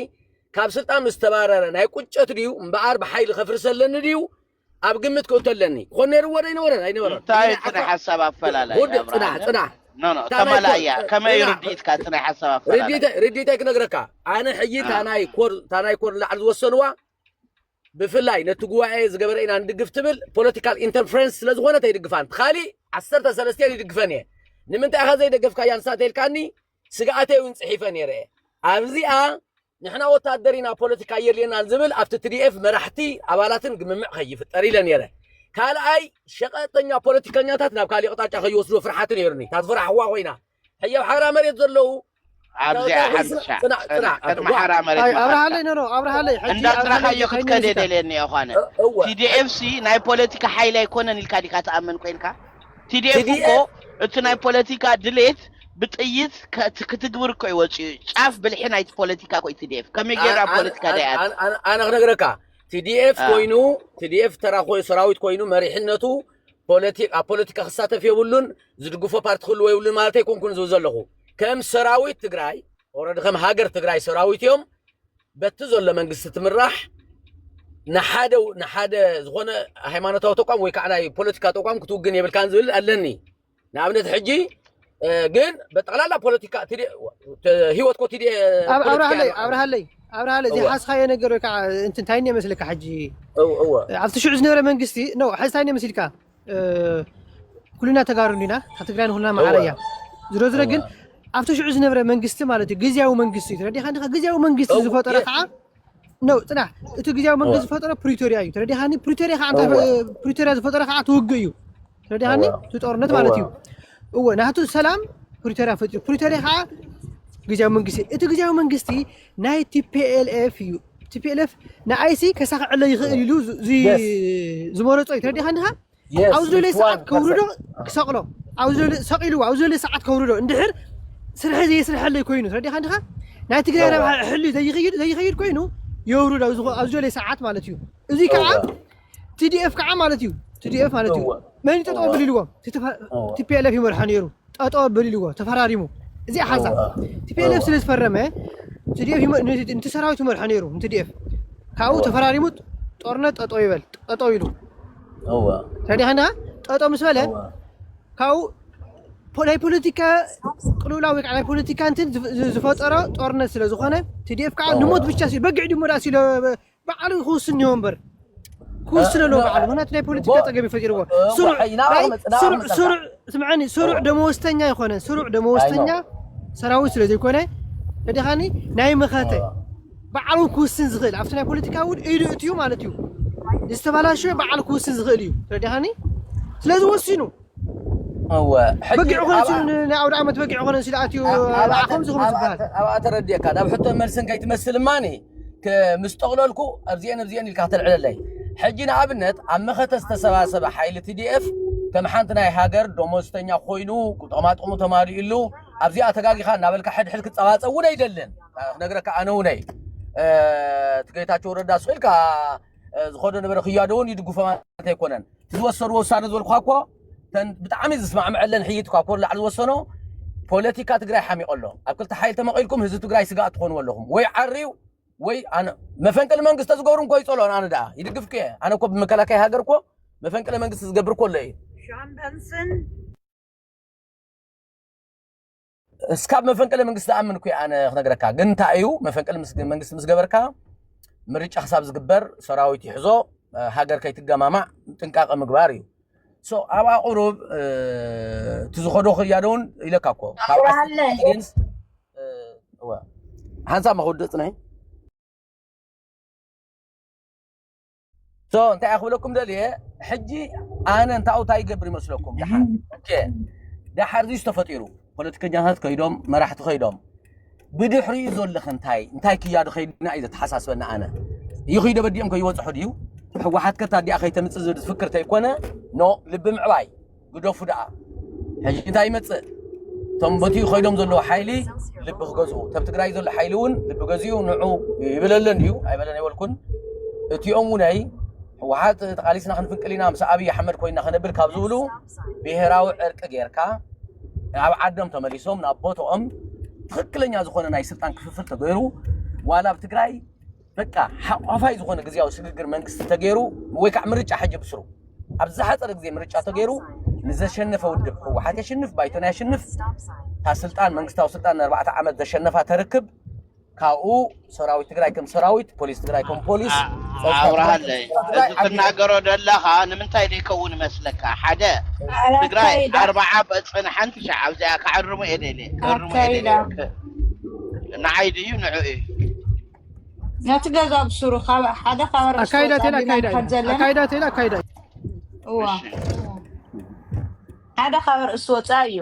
ካብ ስልጣን ዝተባረረ ናይ ቁጨት ድዩ እምበኣር ብሓይሊ ከፍርሰለኒ ድዩ ኣብ ግምት ክእቶ ኣለኒ ክኾን ነይርዎ ዶ ኣይነበረን ኣይነበረን እንታይ እቲ ናይ ሓሳብ ኣፈላላይ ጽናሕ ጽናሕ ኖ ኖ፣ እታ ናይ ተመላእያ ኮር-፣ ከመይ ጥራሕ ርድኢትካ እቲ ናይ ሓሳብ ኣፈላላይ? ርድኢተይ፣ ርድኢተይ ክነግረካ። ኣነ ሕጂ እታ ናይ ኮር-፣ እታ ናይ ኮር ንላዕሊ ዝወሰንዋ፣ ብፍላይ ነቲ ጉባኤ ዝገበረ ኢና ንድግፍ ትብል ፖለቲካል ኢንተርፈረንስ ስለ ዝኾነት ኣይድግፋን። እቲ ካሊእ ዓሰርተ ሰለስተ ይድግፈን እየ። ንምንታይ ኢኻ ዘይደገፍካያ ንሳ ተልካኒ፣ ስግኣተይ እውን ጽሒፈ ነይረ እየ። ኣብዚኣ ንሕና ወታደር ኢና፣ ፖለቲካ የድልየናን ዝብል ኣብቲ ቲ ዲ ኤፍ መራሕቲ ኣባላትን ግምምዕ ከይፍጠር ኢለ ነይረ። ካልኣይ፣ ሸቐጠኛ ፖለቲከኛታት ናብ ካሊእ ኣቕጣጫ ከይወስድዎ ፍርሓት ነይሩኒ። እታ ትፈራሕዋ ኮይና። ሕጂ ኣብ ሓራ መሬት ዘለዉ ኣብዚኣ ካብ ሓንሻ ጽናዕ፣ ጽናዕ፣ ጽናዕ፣ ጽናዕ። ቅድሚ ሓራ መሬት ኣይ፣ ምኻድካ። ኣብርሃለይ፣ ኖ፣ ኖ፣ ኣብርሃለይ፣ ሕጂ ኣብርሃለይ እንዳጽናኻዮ ከይንስካ። ክትከድ የደልየኒ እኾነ። እ-፣ እወ። ቲ ዲ ኤፍ ሲ ናይ ፖለቲካ ሓይሊ ኣይኮነን ኢልካ ዲካ ትኣምን ኮይንካ? ቲ ዲ ኤፍ ቲ ዲ ኤፍ እኮ እቲ ናይ ፖለቲካ ድሌት ብጥይት ከ-፣ ክትግብር እኮ እዩ ወፂኡ። ጫፍ ብልሒ ናይቲ ፖለቲካ እኮ እዩ ቲ ዲ ኤፍ። ከመይ ጌርና ፖለቲካ ኣነ፣ ደይኣት? ኣነ፣ ኣነ፣ ኣነ ክነግረካ፣ ቲ ዲ ኤፍ አ። ኮይኑ፣ ቲ ዲ ኤፍ ተራ ኮይ-፣ ሰራዊት ኮይኑ መሪሕነቱ ፖለቲ-፣ ኣብ ፖለቲካ ክሳተፍ የብሉን፣ ዝድግፎ ፓርቲ ክህልዎ የብሉን ማለት ኣይኮንኩን ዝብል ዘለኹ። ከም ሰራዊት ትግራይ፣ ኦረዲ ከም ሃገር ትግራይ ሰራዊት እዮም። በቲ ዘሎ መንግስቲ ትምራሕ ንሓደ፣ ንሓደ ዝኾነ ሃይማኖታዊ ተቋም ወይ ከዓ ናይ ፖለቲካ ተቋም ክትውግን የብልካን ዝብል ኣለኒ። ንኣብነት ሕጂ፣ እ፣ ግን በጠቕላላ ፖለቲካ ቲ ዲ-፣ ተ-፣ ህይወት ኮ ቲ ዲ-፣ ኣብ-፣ ፖለቲካ ኣብርሃለይ፣ እያ። ኣብርሃለይ፣ ኣብርሃለይ፣ እዚ እወ። ሓስኻዮ ነገር ወይ ከዓ እንትን እንታይ እኒኦ መስለካ ሕጂ? እው-፣ እወ። ኣብቲ ሽዑ ዝነበረ መንግስቲ፣ ኖ፣ ሕዚ እንታይ እኒኦ መሲልካ? እ፣ ኩልና ተጋሩ እንዲና፣ እታ ትግራይ ንኩልና ማዕረ እወ። እያ። ዝሮ ዝሮ ግን እወ። ኣብቲ ሽዑ ዝነበረ መንግስቲ ማለት እዩ፣ ግዝያዊ መንግስቲ እዩ። ተረዲኻ እንዲኻ? ግዝያዊ መንግስቲ እው፣ ዝፈጠረ የ-፣ ከዓ፣ ኖ፣ ጽናሕ፣ እቲ ግዝያዊ መንግስቲ እወ። ዝፈጠረ ፕሪቶርያ እዩ። ተረዲኻኒ? ፕሪቶርያ ከዓ እንተ-፣ እወ። ፕሪቶርያ ዝፈጠረ ከዓ ትውግእ እዩ። ተረዲኻኒ? እወ። እቲ ጦርነት ማለት እወ። እዩ። እወ፣ ናቱ ሰላም ፕሪቶርያ ፈጢሩ። ፕሪቶርያ ከዓ ግዝያዊ መንግስቲ። እቲ ግዝያዊ መንግስቲ ናይ ቲ ፒ ኤል ኤፍ እዩ። ቲ ፒ ኤል ኤፍ ንኣይሲ ከሳኽዐለ ይኽእል ኢሉ ዝ-፣ ዝ-፣ የስ። ዝመረጾ እዩ። ተረዲኻኒ ዲኻ? የስ፣ ኣብ ዝደለየ ኢትስ ሰዓት ዋን ከውርዶ ፐርሰንት። ክሰቕሎ። ኣብ ዝደለ-፣ ሰቒልዎ፣ ኣብ ዝደለየ ሰዓት ከውርዶ። እንድሕር ስርሒ ዘይስርሐለይ ኮይኑ፣ ተረዲኻኒ ዲኻ? ናይ ትግራይ እወ። ረብሓ ሕልዩ ዘይኸይድ፣ ዘይኸይድ ኮይኑ፣ የውርዶ ኣብ ዝኾ-፣ ኣብ ዝደለየ ሰዓት ማለት እዩ። እዚ ከዓ እወ። ቲ ዲ ኤፍ ከዓ ማለት እዩ። ቲ ዲ ኤፍ ማለት እዩ። እወ። መን እዩ ጠጠው እወ። ኣቢልዎ? እቲ ተፈ-፣ እወ። ቲ ፒ ኤል ኤፍ ይመርሖ ነይሩ። ጠጠው ኣቢልዎ፣ ተፈራሪሙ። እዚኣ ሓንሳብ። እወ። ቲ ፒ ኤል ኤፍ እወ። ስለ ዝፈረመ፣ ቲ ዲ ኤፍ ይመ-፣ ን-፣ ንቲ ሰራዊት ይመርሖ ነይሩ፣ ንቲ ዲ ኤፍ። ካብኡ እወ። ተፈራሪሙ ጦርነት ጠጠው ይበል፣ ጠጠው ኢሉ። እወ። ተረዲኻና? ጠጠው ምስ በለ፣ እወ። ካብኡ ፖ-፣ ናይ ፖለቲካ ቅልውላው ወይ ከዓ ናይ ፖለቲካ እንትን ዝፍ-፣ ዝ-፣ ዝፈጠሮ ጦርነት ስለ ዝኾነ፣ ቲ ዲ ኤፍ ከዓ እወ። ንሞት ብቻ ሲ-፣ በጊዕ ድሞ ደኣ ሲሎ፣ ባዕሉ ክውስን እኒሆ እምበር። ክውስን እ፣ ኣለዎ እ፣ ባዕሉ። ምኽንያቱ ናይ ፖለቲካ እ፣ ጸገም እዩ ፈጢርዎ። እ፣ ስሩዕ፣ ዋይ፣ ናብኣ ናይ ክመጽእ፣ ናብኣ ስሩዕ፣ ክመጽእ ስሩዕ፣ ስምዐኒ፣ ስሩዕ ኣይ፣ ኖ። ደመወዝተኛ ይኾነ፣ ስሩዕ ደመወዝተኛ ኣይ፣ ኖ። ሰራዊት ስለ ዘይኮነ፣ ተረዲኻኒ? ናይ መኸተ። እ። ባዕሉ ክውስን ዝኽእል፣ ኣብቲ ናይ ፖለቲካ እውን ኢዱ እትዩ ማለት እዩ። ዝተበላሸወ ባዕሉ ክውስን ዝኽእል እዩ። ተረዲኻኒ? ስለዚ ወሲኑ። እወ፣ ሕጂ በጊዕ ኮነ ኣብኣ ሲሉ ን-፣ ናይ ኣውደ ዓመት በጊዕ ኮነ ሲሉ ኣትዩ፣ ኣብ-፣ ኣብኣ ኣብኣ ተ-፣ ከምዚ ከምዚ ኣብኣ ዝበሃል። ተ-፣ ኣብኣ ተረዲእካ፣ ናብ ሕቶን መልስን ከይትመስል እማኒ፣ ክ-፣ ምስ ጠቕለልኩ ኣብዚአን ኣብዚአን ኢልካ ከተልዕለለይ። ሕጂ ንኣብነት ኣብ መኸተ ዝተሰባሰበ ሓይሊ ቲ ዲ ኤፍ ከም ሓንቲ ናይ ሃገር ደሞዝተኛ ኮይኑ፣ ጥቕማጥቕሙ ተማሊኡሉ፣ ኣብዚኣ ተጋጊኻ እናበልካ ሕድሕድ ክጸባጸብ እውን ኣይደልን። ክነግረካ ኣነ እውን እየ። እ፣ እቲ ጌታቸው ረዳ ስቕ ኢልካ፣ እ፣ ዝኸዶ ነበረ ክያዶ እውን ይድግፎ ማለት ኣይኮነን። እቲ ዝወሰድዎ ውሳነ ዝበልኩኻ እኮ፣ እተን ብጣዕሚ ዝስማዕምዐለን ሕይት እኳ እኮ ላዕሊ ዝወሰኖ፣ ፖለቲካ ትግራይ ሓሚቑ ኣሎ። ኣብ ክልተ ሓይሊ ተመቒልኩም ህዝቢ ትግራይ ስጋኣት ትኾንዎ ኣለኹም። ወይ ዓርዩ፣ ወይ ኣነ፣ መፈንቅል መንግስቲ ዝገብሩ እንኮ ይጸልኦን ኣነ ደኣ ይድግፍኩ እየ። ኣነ እኮ ብመከላከያ ሃገር እኮ መፈንቅለ መንግስቲ ዝገብር እኮ ኣሎ እየ። ሻምበንስን እስካብ መፈንቅለ መንግስቲ ዝኣምን እኮ እየ ኣነ ክነግረካ። ግን እንታይ እዩ መፈንቅለ ምስ-፣ መንግስቲ ምስ ገበርካ ምርጫ ክሳብ ዝግበር ሰራዊት ይሕዞ፣ እ፣ ሃገር ከይትገማማዕ ጥንቃቐ ምግባር እዩ። ሶ፣ ኣብኣ ቁሩብ፣ እ፣ እቲ ዝኸዶ ክያዶ እውን ኢለካ እኮ። ካብ ኣብርሃለይ። ዓሰርተ ሴኮንድ፣ እ፣ እወ። ሓንሳብ መኸውድእ ጽንሒ። ሶ፣ እንታይ እየ ክብለኩም ደልየ፣ ሕጂ ኣነ እንታኡ እንታይ ይገብር ይመስለኩም? ደሓር፣ ኦኬ፣ ደሓር እዚ ተፈጢሩ፣ ፖለቲከኛታት ከይዶም፣ መራሕቲ ከይዶም፣ ብድሕሪኡ ዘሎ ከ እንታይ፣ እንታይ ክያዶ ከይድና እዩ ዘተሓሳስበና ኣነ። ይኽይዶ በዲኦም ከይበጽሑ ድዩ? ህወሓት ከታ እዲኣ ከይተምጽእ ዝብል ዝፍክር ተይኮነ፣ ኖ፣ ልቢ ምዕባይ። ግደፉ ደኣ። ሕጂ እንታይ ይመጽእ? እቶም በቲኡ ከይዶም ዘለዉ ሓይሊ ልቢ ክገዝኡ፣ እቶም ትግራይ ዘሎ ሓይሊ እውን ልቢ ገዚኡ ንዑ ይብለለን ድዩ? ኣይበለን ኣይበልኩን። እቲኦም እውነይ ህወሓት ተቓሊስና ክንፍንቅል ኢና፣ ምስ ኣብይ ኣሕመድ ኮይንና ክነብል ካብ ዝብሉ፣ ብሄራዊ ዕርቂ ጌርካ፣ ኣብ ዓዶም ተመሊሶም፣ ናብ ቦትኦም ትኽክለኛ ዝኾነ ናይ ስልጣን ክፍፍል ተገይሩ፣ ዋላ ኣብ ትግራይ በቃ ሓቋፋይ ዝኾነ ግዝያዊ ስግግር መንግስቲ ተገይሩ ወይ ከዓ ምርጫ ሕጂ ብስሩ ኣብ ዝሓፀረ ግዜ ምርጫ ተገይሩ ንዘሸነፈ ውድብ ህወሓት የሽንፍ፣ ባይቶና የሽንፍ፣ እታ ስልጣን መንግስታዊ ስልጣን ንኣርባዕተ ዓመት ዘሸነፋ ተርክብ፣ ካብኡ ሰራዊት ትግራይ ከም ሰራዊት፣ ፖሊስ ትግራይ ከም ፖሊስ፣ ጸጥታ ትግራይ ኣብርሃለይ፣ ከም ጸጥታ ትግራይ እዚ ዓብዩ። ትናገሮ ዘለኻ ንምንታይ ዘይከውን መስለካ? ሓደ ትግራይ ኣካይዳ ኣርባዓ በፅን ሓንቲ ሸዓ ኣብዚኣ ክዕርሙ እየ ደልየ ክዕርሙ እየ ኣካይዳ ደልየ ክ- ንዓይ ድዩ ንዑ እዩ? ነቲ ገዛ ብስሩ ካብ ሓደ ካብ ርእሲ ኣካይዳ ወፃ ተላ ዲና ኣካይዳ ንኸድ ዘለና ኣካይዳ ተላ ኣካይዳ እዋ እሺ። ሓደ ካብ ርእሲ ወፃ እዩ።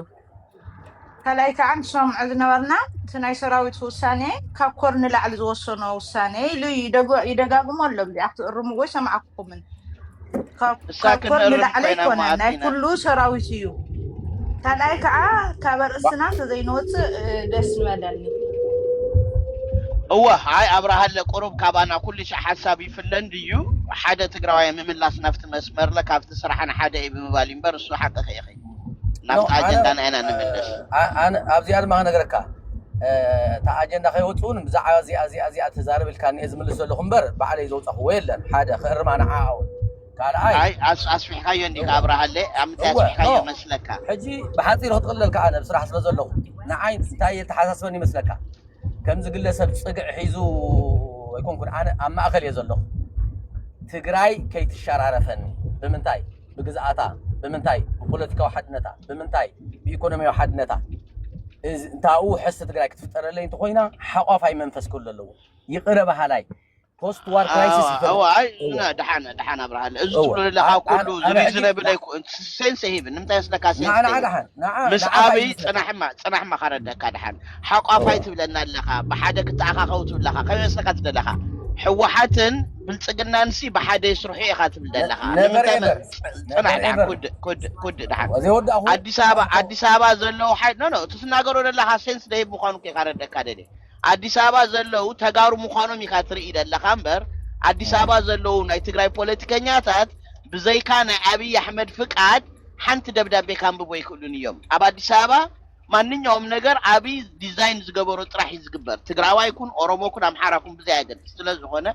ካልኣይ ከዓ ንሰምዖ ዝነበርና እቲ ናይ ሰራዊት ውሳኔ ካብ ኮር ንላዕሊ ዝወሰኖ ውሳኔ ኢሉ ይደገ- ይደጋግሞ ኣሎ። ብዚኣ ክትእርምዎ ይሰማዕኩምን ካብ እሳ ካብ ኮር ክንእርም ንላዕሊ ኮይና ኣይኮነን፣ ናይ መዓት ኢና ኩሉ ሰራዊት እዩ። ካልኣይ ከዓ ካብ ርእስና ተዘይንወፅእ እ፣ ደስ ምበለኒ። እወ ኣይ ኣብርሃለ ቁሩብ ካባና ኩሉ ሻዕ ሓሳብ ይፍለን ድዩ? ሓደ ትግራዋይ ምምላስ ናብቲ መስመርለ ካብቲ ስራሕን ሓደ እዩ ብምባል እዩ እምበር እሱ ሓቂ ከይኸይ ናብቲ ኣነ- ኣጀንዳና ኢና ንምልስ። ኣ- ኣነ ኣብዚኣ ድማ ክነግረካ፣ እ፣ እታ ኣጀንዳ ከይወፅኡን ብዛዕባ እዚኣ እዚኣ እዚኣ ተዛረብ ኢልካ እኒአ ዝምልስ ዘለኹ እምበር ባዕለይ ዘውፃኽዎ የለን። ሓደ ክእርማ ንዓኣውን ካልኣይ ኣይ ኣስ- ኣስፊሕካዮ እንዲካ ኣብርሃለ ኣብ ምንታይ እወ፣ ኣስፊሕካዮ ኖ። መስለካ? ሕጂ ብሓፂር ክትቕለልካ ኣነ ብስራሕ ስለ ዘለኹ ንዓይ እንታይ የተሓሳስበኒ ይመስለካ? ከምዚ ግለሰብ ፅግዕ ሒዙ ኣይኮንኩን፣ ኣነ ኣብ ማእኸል እየ ዘለኹ። ትግራይ ከይትሸራረፈኒ ብምንታይ? ብግዝኣታ ብምንታይ? ብፖለቲካዊ ሓድነታ ብምንታይ? ብኢኮኖሚያዊ ሓድነታ። እዚ እንታኡ ሕስቲ ትግራይ ክትፍጠረለይ እንተኮይና ሓቋፋይ መንፈስ ክህሉ ኣለዎ። ይቕረ በሃላይ ፖስት ዋር ክራይሲስ ይፈልጥ። ኣዋይ እወ። ደሓን ደሓን ኣብርሃለ እዚ እወ። ትብሎ ዘለካ ኣነ- ኩሉ ኣነ ሕጂ- ሪዝነብል ኣይኮ- ሴንስ ኣይህብን ንምንታይ መስለካ ሴንስ ንዓ- ንዓ ኣይህብን? ደሓን፣ ንዓ- ምስ ንዓ ኣበይ ይመስለካ? ፅናሕማ ፅናሕማ ከረደካ ደሓን ሓቋፋይ ትብለና ኣለካ ብሓደ ክተኣኻኸቡ ትብለካ ከመይ መስለካ ትደለካ? ሕወሓትን ብልፅግናንሲ ብሓደ ይስርሑ ኢኻ ትብል ደለካ ነቨር ንምንታይ ኤቨር መ- ፅናሕ ደሓን ኤቨር ኩድ ኩድ ኩድ ደሓን ዘይወዳእኹ ኣዲስ ኣበባ ኣዲስ ኣበባ ዘለዉ ሓይ ኖ ኖ እቲ ትናገሮ ዘለካ ሴንስ ደይብ ምኳኑ ከ ከረደካ ደልየ ኣዲስ ኣበባ ዘለዉ ተጋሩ ምኳኖም ኢካ ትርኢ ዘለካ እምበር ኣዲስ ኣበባ ዘለዉ ናይ ትግራይ ፖለቲከኛታት ብዘይካ ናይ ኣብይ ኣሕመድ ፍቃድ ሓንቲ ደብዳቤ ካንብቦ ይክእሉን እዮም ኣብ ኣዲስ ኣበባ ማንኛውም ነገር ኣብይ ዲዛይን ዝገበሮ ጥራሕ እዩ ዝግበር ትግራዋይ ኩን ኦሮሞ ኩን ኣምሓራ ኩን ብዘይ ኣገድስ ስለዝኮነ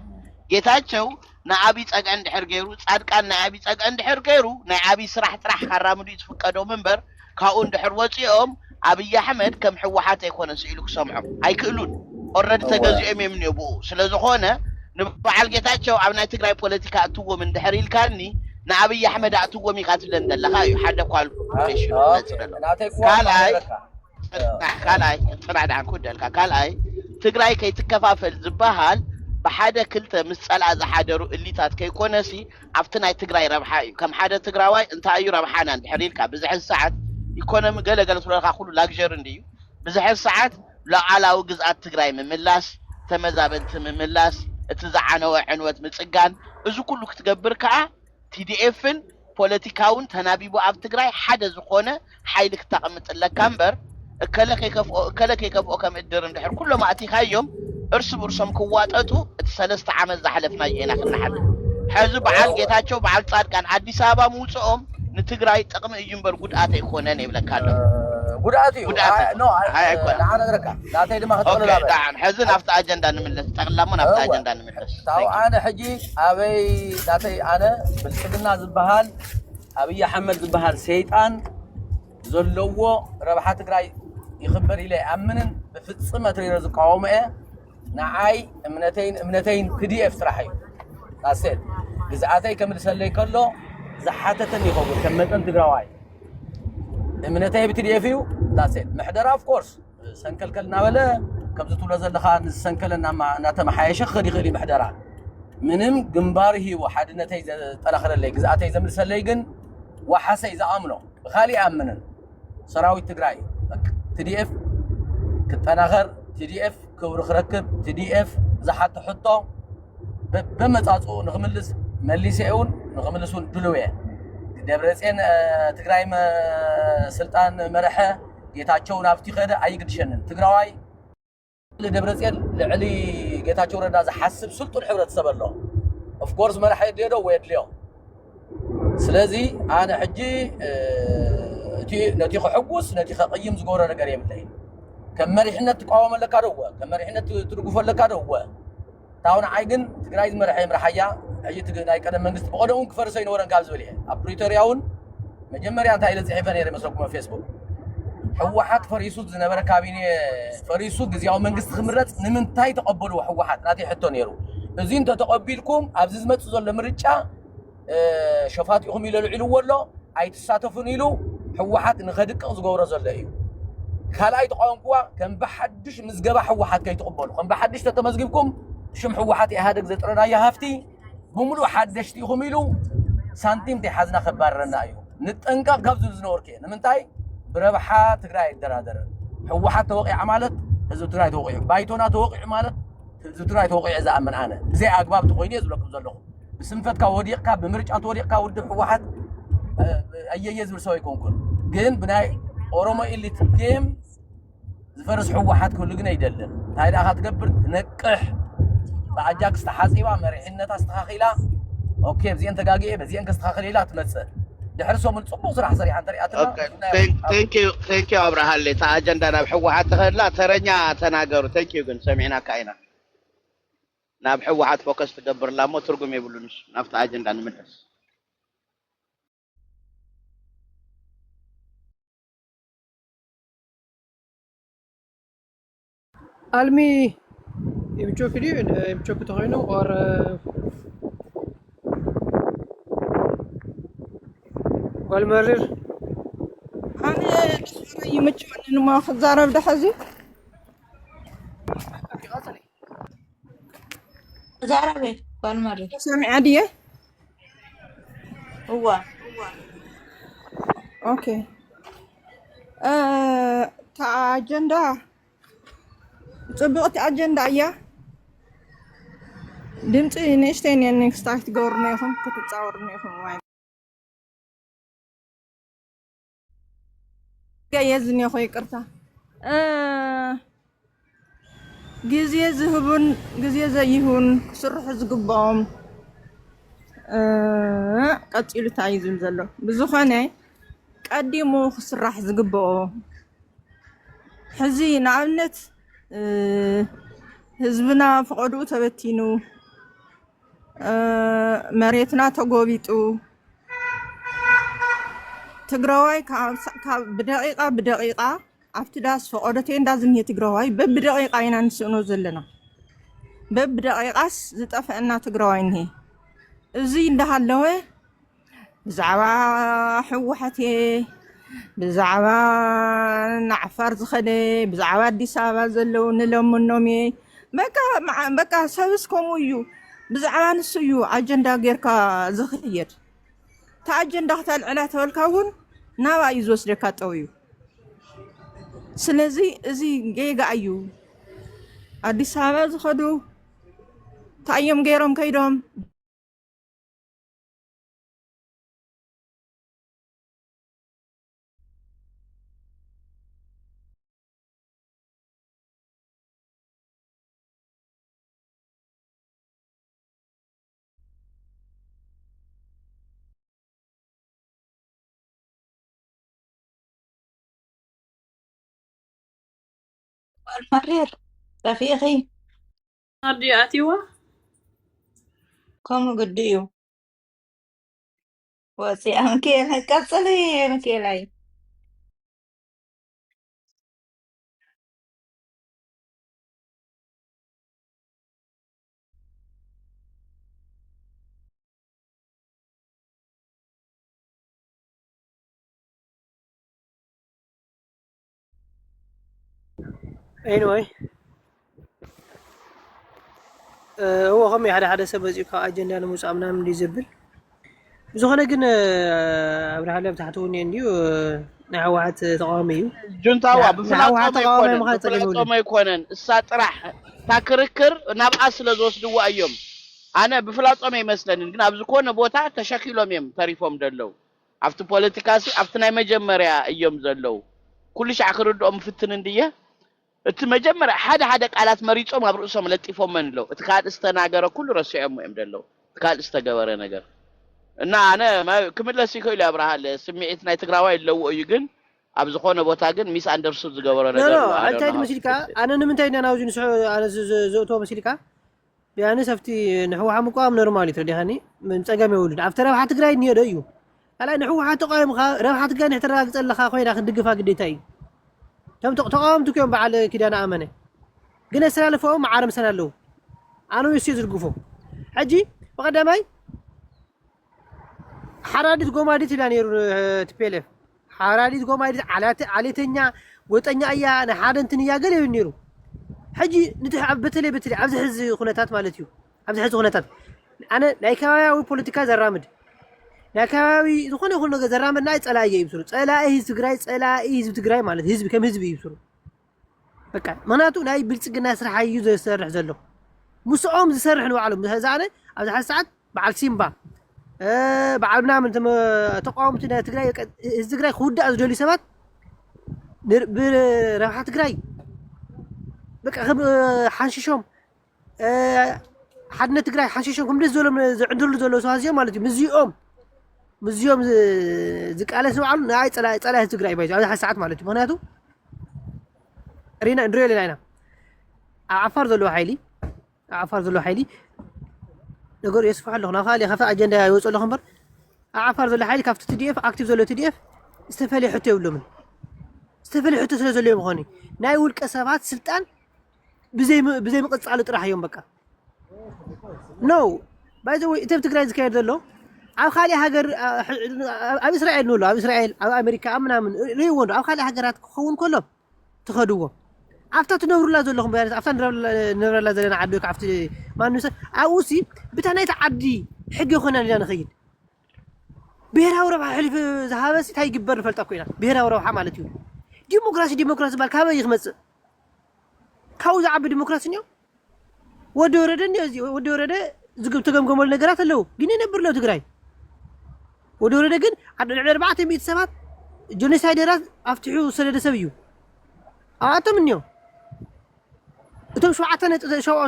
ጌታቸው ንኣብይ ፀግዐ እንድሕር ገይሩ ፃድቃን ናይ ኣብይ ፀግዐ እንድሕር ገይሩ ናይ ኣብይ ስራሕ ጥራሕ ካራምዱ እዩ ዝፍቀዶም እምበር ካብኡ እንድሕር ወፂኦም ኣብይ ኣሕመድ ከም ሕወሓት ኣይኮነን ስኢሉ ክሰምዖም ኣይክእሉን ኦረዲ እወ። ተገዚኦም እዮም እኒኦ ብኡ ስለዝኮነ ንበዓል ጌታቸው ኣብ ናይ ትግራይ ፖለቲካ ኣትዎም እንድሕር ኢልካኒ ንኣብይ ኣሕመድ ኣእትዎም ኢካ ትብለን ዘለካ እዩ ሓደ ኳልኩሌሽን ኦኬ፣ ዝመፅእ ዘሎ ናተይ ክዋ ካልኣይ ማለካ። ፅናሕ ካልኣይ ፅናሕ ደሓን ክውደልካ ካልኣይ ትግራይ ከይትከፋፈል ዝበሃል ብሓደ ክልተ ምስ ፀልኣ ዝሓደሩ እሊታት ከይኮነሲ ኣብቲ ናይ ትግራይ ረብሓ እዩ ከም ሓደ ትግራዋይ እንታይ እዩ ረብሓና እንድሕር ኢልካ ብዝሕዚ ሰዓት ኢኮኖሚ ገለገለ ትብለካ ኩሉ ላግጀሪ እንድዩ ብዝሕዚ ሰዓት ሉዓላዊ ግዝኣት ትግራይ ምምላስ ተመዛበልቲ ምምላስ እቲ ዝዓነወ ዕንወት ምፅጋን እዚ ኩሉ ክትገብር ከዓ ቲዲኤፍን ፖለቲካውን ተናቢቡ ኣብ ትግራይ ሓደ ዝኾነ ሓይሊ ክታቐምጥ ኣለካ እምበር እከለ ከይከፍኦ እከለ ከይከፍኦ ከም እድር እንድሕር ኩሎም ኣእቲኻዮም እርስ ብእርሶም ክዋጠጡ እቲ ሰለስተ ዓመት ዝሓለፍናዮ ኢና ክነሓልፍ ሕዚ በዓል ጌታቸው በዓል ፃድቃን ኣዲስ ኣበባ ምውፅኦም ንትግራይ ጥቕሚ እዩ እምበር ጉድኣት ኣይኮነን ይብለካ ኣሎ ጉድኣት እዩ ጉድኣት ኖ ኣይ ኣይኮነን ንዓ ነገረካ ናተይ ድማ ኦኬ ክጠቕልል ኣበ ደሓን ሕዚ ናብቲ ኣጀንዳ ንምለስ ጠቕላሞ ናብቲ እወ። ኣጀንዳ ንምለስ ታው ኣነ ሕጂ ኣበይ ናተይ ኣነ ብልፅግና ዝበሃል ኣብይ ኣሕመድ ዝበሃል ሰይጣን ዘለዎ ረብሓ ትግራይ ይኽበር ኢለ ኣይኣምንን ብፍፅም ኣትሪረ ዝቃወሞ እየ ንዓይ እምነተይን እምነተይን ፒዲኤፍ ስራሕ እዩ ታሴት ግዝኣተይ ከምልሰለይ ከሎ ዝሓተተን ይኸውን ከም መጠን ትግራዋይ እምነተይ ብቲዲኤፍ እዩ ታሴት ምሕደራ ኦፍኮርስ ሰንከልከል እናበለ ከምዚ ትብሎ ዘለካ ንዝሰንከለ እናተመሓየሸ ክኸድ ይኽእል እዩ ምሕደራ ምንም ግንባር ሂቡ ሓድነተይ ዘጠናኽረለይ ግዝኣተይ ዘምልሰለይ ግን ዋሓሰይ ዝኣምኖ ብካሊእ ኣምንን ሰራዊት ትግራይ ቲዲኤፍ ክጠናኸር ቲዲኤፍ ክብሪ ክረክብ ቲዲኤፍ ዝሓቶ ሕቶ በመፃፅኡ ንክምልስ መሊሰ እውን ንክምልስ እውን ድልው እየ ደብረፅን ትግራይ ስልጣን መረሐ ጌታቸው ናብቲ ከደ ኣይግድሸንን ትግራዋይ ደብረፅን ልዕሊ ጌታቸው ረዳ ዝሓስብ ስልጡን ሕብረተሰብ ኣሎ ኦፍኮርስ መራሒ የድልዮ ዶ ወይ የድልዮ ስለዚ ኣነ ሕጂ ነቲ ክሕጉስ ነቲ ከቕይም ዝገብሮ ነገር የብለይ ከም መሪሕነት ትቃወሞ ኣለካ ዶ እወ ከም መሪሕነት ትድግፎ ኣለካ ዶ እወ ታው ንዓይ ግን ትግራይ ዝመርሐ ምርሓያ ሕጂ ናይ ቀደም መንግስቲ ብቀደም እውን ክፈርስ ኣይነበረን ካብ ዝብል እየ ኣብ ፕሪቶሪያ እውን መጀመርያ እንታይ ኢለ ፅሒፈ ነይረ መስለኩም ኣብ ፌስቡክ? ህወሓት ፈሪሱ ዝነበረ ካቢኔ ፈሪሱ ግዝያዊ መንግስቲ ክምረፅ ንምንታይ ተቐበልዎ ህወሓት? ናተይ ሕቶ ነይሩ። እዚ እንተተቐቢልኩም ኣብዚ ዝመፅእ ዘሎ ምርጫ ሸፋት ኢኹም ኢሉ ኣልዒልዎ ኣሎ። ኣይትሳተፉን ኢሉ ህወሓት ንኸድቅቕ ዝገብሮ ዘሎ እዩ። ካልኣይ ተቃወምክዋ ከም ብሓድሽ ምዝገባ ህወሓት ከይትቕበሉ፣ ከም ብሓድሽ ተተመዝጊብኩም ሽም ህወሓት ኢህኣደግ ዘጥረናዮ ሃፍቲ ብምሉእ ሓደሽቲ ኢኹም ኢሉ ሳንቲም ተይሓዝና ከባረረና እዩ። ንጠንቀቕ ካብ ዝብል ዝነበርኩ እየ። ንምንታይ? ብረብሓ ትግራይ ኣይደራደርን። ህወሓት ተወቂዓ ማለት ህዝቢ ትግራይ ተወቂዑ፣ ባይቶና ተወቂዑ ማለት ህዝቢ ትግራይ ተወቂዑ ዝኣምን ኣነ። ብዘይ ኣግባብ ተኮይኑ እየ ዝብለኩም ዘለኹ። ብስንፈትካ ወዲቕካ፣ ብምርጫ ተወዲቕካ ውድብ ህወሓት፣ እ፣ ኣየየ ዝብል ሰብ ኣይኮንኩን። ግን ብናይ ኦሮሞ ኤሊት ጌም ዝፈርስ ህወሓት ክህሉ ግን ኣይደልን። እንታይ ደኣ ክትገብር ትነቅሕ። ብኣጃክስ ተሓፂባ፣ መሪሕነታ ኣስተኻኺላ፣ ኦኬ፣ ብዚአን ተጋጊኤ፣ በዚአን ከስተኻኽል ኢላ ትመፅእ። ድሕሪ ሰሙን ፅቡቕ ስራሕ ሰሪሓ እንተሪኣትና፣ ኦኬ፣ ብናይ thank፣ thank you፣ thank you ኣብርሃለይ። እታ ኣጀንዳ ናብ ህወሓት ተኸድላ፣ ተረኛ ተናገሩ። Thank you ግን ሰሚዕናካ ኢና። ናብ ህወሓት ፎከስ ትገብር ኣላ እሞ ትርጉም የብሉን። እሱ ናብቲ ኣጀንዳ ንምለስ። ኣልሚ ይምቾክ ድዩ? ይምቾክ ተኾይኑ ኦር ጓል መሪር ኣነ ይምችወኒ እሞ ክዛረብ ደሐዚ ዛረበ ጓል መሪር ሰሚዐ ድየ? እዋ ኦኬ። እ፣ እታ ኣጀንዳ ጽብቕቲ ኣጀንዳ እያ። ድምፂ ንእሽተይ ኔክስታይ ክትገብሩና ኢኹም ክትፃወሩና ኢኹም። ገየ ዝኔኹ ይቅርታ። እ፣ ግዜ ዝህቡን ግዜ ዘይህቡን ክስርሑ ዝግብኦም፣ እ፣ ቀጺሉ እንታይ እዩ ዝብል ዘሎ? ብዝኾነ ቀዲሙ ክስራሕ ዝግብኦ፣ ሕዚ ንኣብነት፣ እ፣ ህዝብና ፈቐድኡ ተበቲኑ፣ እ፣ መሬትና ተጎቢጡ፣ ትግራዋይ ካብ፣ ካብ ብደቂቓ ብደቂቓ ኣብቲ ዳስ ፈቐዶ ቴንዳ ዝኒሀ ትግራዋይ በብደቂቓ ኢና ንስእኖ ዘለና። በብደቂቓስ ዝጠፈአና ትግራዋይ እኒሀ። እዚ እንዳሃለወ ብዛዕባ ህወሓት እየ፣ ብዛዕባ ንዓፋር ዝኸደ፣ ብዛዕባ ኣዲስ ኣበባ ዘለዉ ንለምኖም እየ። በቃ፣ መዓ-፣ በቃ ሰብስ ከምኡ እዩ። ብዛዕባ ንሱ እዩ ኣጀንዳ ጌርካ ዝኽየድ። እታ ኣጀንዳ ክተልዕላ ተበልካ እውን ናብኣ እዩ ዝወስደካ ጠውዩ። ስለዚ እዚ ጌጋ እዩ። ኣዲስ ኣበባ ዝኸዱ እንታይ እዮም ገይሮም ከይዶም? ጓል መሪር ጠፊእኺ። ኣዲኡ ኣትይዋ ከምኡ ግዲ እዩ። ወፂኣ ምክኤል ቀፅሊ ምክኤላይ። Anyway እዎ ከም ሓደ ሓደ ሰብ መፂኡ ካብ ኣጀንዳ ንምውፃእ ምናምን እንዲ ዘብል ብዝኾነ ግን ኣብርሃለ ኣብ ታሕቲ እውን እንዲዩ ናይ ህወሓት ተቃዋሚ እዩ። ጁንታዋ ብፍላጦም ኣይኮነን ብፍላጦም ኣይኮነን እሳ ጥራሕ እታ ክርክር ናብኣ ስለ ዝወስድዋ እዮም። ኣነ ብፍላጦም ኣይመስለንን ግን ኣብ ዝኾነ ቦታ ተሸኪሎም እዮም ተሪፎም ደለው። ኣብቲ ፖለቲካ ሲ ኣብቲ ናይ መጀመርያ እዮም ዘለው። ኩሉ ሻዕ ክርድኦም ምፍትን እንድየ። እቲ መጀመርያ ሓደ ሓደ ቃላት መሪጾም ኣብ ርእሶም ለጢፎመን ኣለዉ። እቲ ካልእ ዝተናገረ ኩሉ ረሲዖሞ እዮም ደለዉ። እቲ ካልእ ዝተገበረ ነገር እና ኣነ ክምለስ ይኽእል እዩ ኣብርሃለ ስምዒት ናይ ትግራዋይ ኣለዎ እዩ ግን ኣብ ዝኾነ ቦታ ግን ሚስ ኣንደርስቱድ ዝገበሮ ነገር ኣሎ። ኣንታይ መሲልካ ኣነ ንምንታይ ኢና ናብዚ ንስሑ ኣነ ዘእትዎ መሲልካ ቢያንስ ኣብቲ ንሕወሓት ምቋም ኖርማል እዩ ተረዲኻኒ። ምንም ጸገም የብሉን። ኣብቲ ረብሓ ትግራይ እኒኦ ዶ እዩ? ካልኣይ ንሕወሓት ተቃዊምካ ረብሓ ትግራይ ንሕተረጋግፀ ኣለካ ኮይና ክትድግፋ ግዴታ እዩ። ከም ተቃወምቲ እዮም በዓል ኪዳነ ኣመነ ግን ኣሰላልፈኦም መዓረምሰን ኣለዉ። ኣነ ወስዮ ዝድግፎ ሕጂ ብቀዳማይ ሓራዲት ጎማዲት ኢላ ነይሩ። ቲፒኤልኤፍ ሓራዲት ጎማዲት ዓሌተኛ ጎጠኛ እያ፣ ናይ ሓደ እንትን እያ ገለ ይብል ነይሩ። ሕጂ በተለይ በተለይ ኣብዚ ሕዚ ኩነታት ማለት እዩ፣ ኣብዚ ሕዚ ኩነታት ኣነ ናይ ከባቢያዊ ፖለቲካ ዘራምድ ናይ ከባቢ ዝኾነ ይኹን ነገር ዘራምድ ናይ ፀላኢ እየ ይብስሩ። ፀላኢ ህዝቢ ትግራይ፣ ፀላኢ ህዝቢ ትግራይ ማለት ህዝቢ ከም ህዝቢ ይብስሩ። በቃ ምክንያቱ ናይ ብልፅግና ስራሕ እዩ ዘሰርሕ ዘሎ። ምስኦም ዝሰርሕ ንባዕሎም እዛ ኣነ ኣብዚ ሓደ ሰዓት በዓል ሲምባ በዓል ምናምን ተቃወምቲ ናይ ትግራይ ህዝቢ ትግራይ ክውዳእ ዝደልዩ ሰባት ብረብሓ ትግራይ በቃ ሓንሽሾም ሓድነት ትግራይ ሓንሽሾም ከም ደስ ዝበሎም ዝዕንድርሉ ዘለዉ ሰባት እዚኦም ማለት እዩ። ምስዚኦም ምስዚኦም ዝቃለስ ንባዕሉ ንኣይ ፀላኢ ህዝቢ ትግራይ ባይዞ ኣብዚ ሓደ ሰዓት ማለት እዩ። ምክንያቱ ሪና ንሪኦ ኣለና ኢና። ኣብ ዓፋር ዘለዎ ሓይሊ ኣብ ዓፋር ዘሎ ሓይሊ ነገሩ የስፍሖ ኣለኹ ናብ ካልእ ከፈ ኣጀንዳ ይወፅኦ ኣለኹ እምበር ኣብ ዓፋር ዘሎ ሓይሊ ካብቲ ቲዲኤፍ ኣክቲቭ ዘሎ ቲዲኤፍ ዝተፈለየ ሕቶ የብሎምን። ዝተፈለየ ሕቶ ስለ ዘለዎ ምኾኑ ናይ ውልቀ ሰባት ስልጣን ብዘይ ምቕፃሉ ጥራሕ እዮም በቃ no by the way እቲ ኣብ ትግራይ ዝካየድ ዘሎ ኣብ ካልእ ሃገር ኣብ እስራኤል ንብሎ ኣብ እስራኤል ኣብ ኣሜሪካ ኣብ ምናምን ርእይዎ ዶ ኣብ ካልእ ሃገራት ክኸውን ከሎ ትኸድዎ ኣብታ ትነብሩላ ዘለኹም ኣብታ ንነብረላ ዘለና ዓዲ ካብቲ ማንሰ ኣብኡ ሲ ብታ ናይቲ ዓዲ ሕጊ ይኮና ኢና ንኸይድ ብሄራዊ ረብሓ ሕሊፍ ዝሃበ ሲ እንታይ ይግበር ንፈልጣ ኮይና ብሄራዊ ረብሓ ማለት እዩ። ዲሞክራሲ ዲሞክራሲ ባል ካበይ ይክመፅእ ካብኡ ዝዓቢ ዲሞክራሲ እኒኦ ወዲ ወረደ እኒኦ እዚ ወዲ ወረደ ዝግብ ተገምገመሉ ነገራት ኣለዉ ግን ይነብር ለው ትግራይ ወዲ ወረደ ግን ልዕሊ ኣርባዕተ ሚእቲ ሰባት ጀኖሳይደራት ኣፍትሑ ዝሰደደ ሰብ እዩ ኣብኣቶም እኒኦ እቶም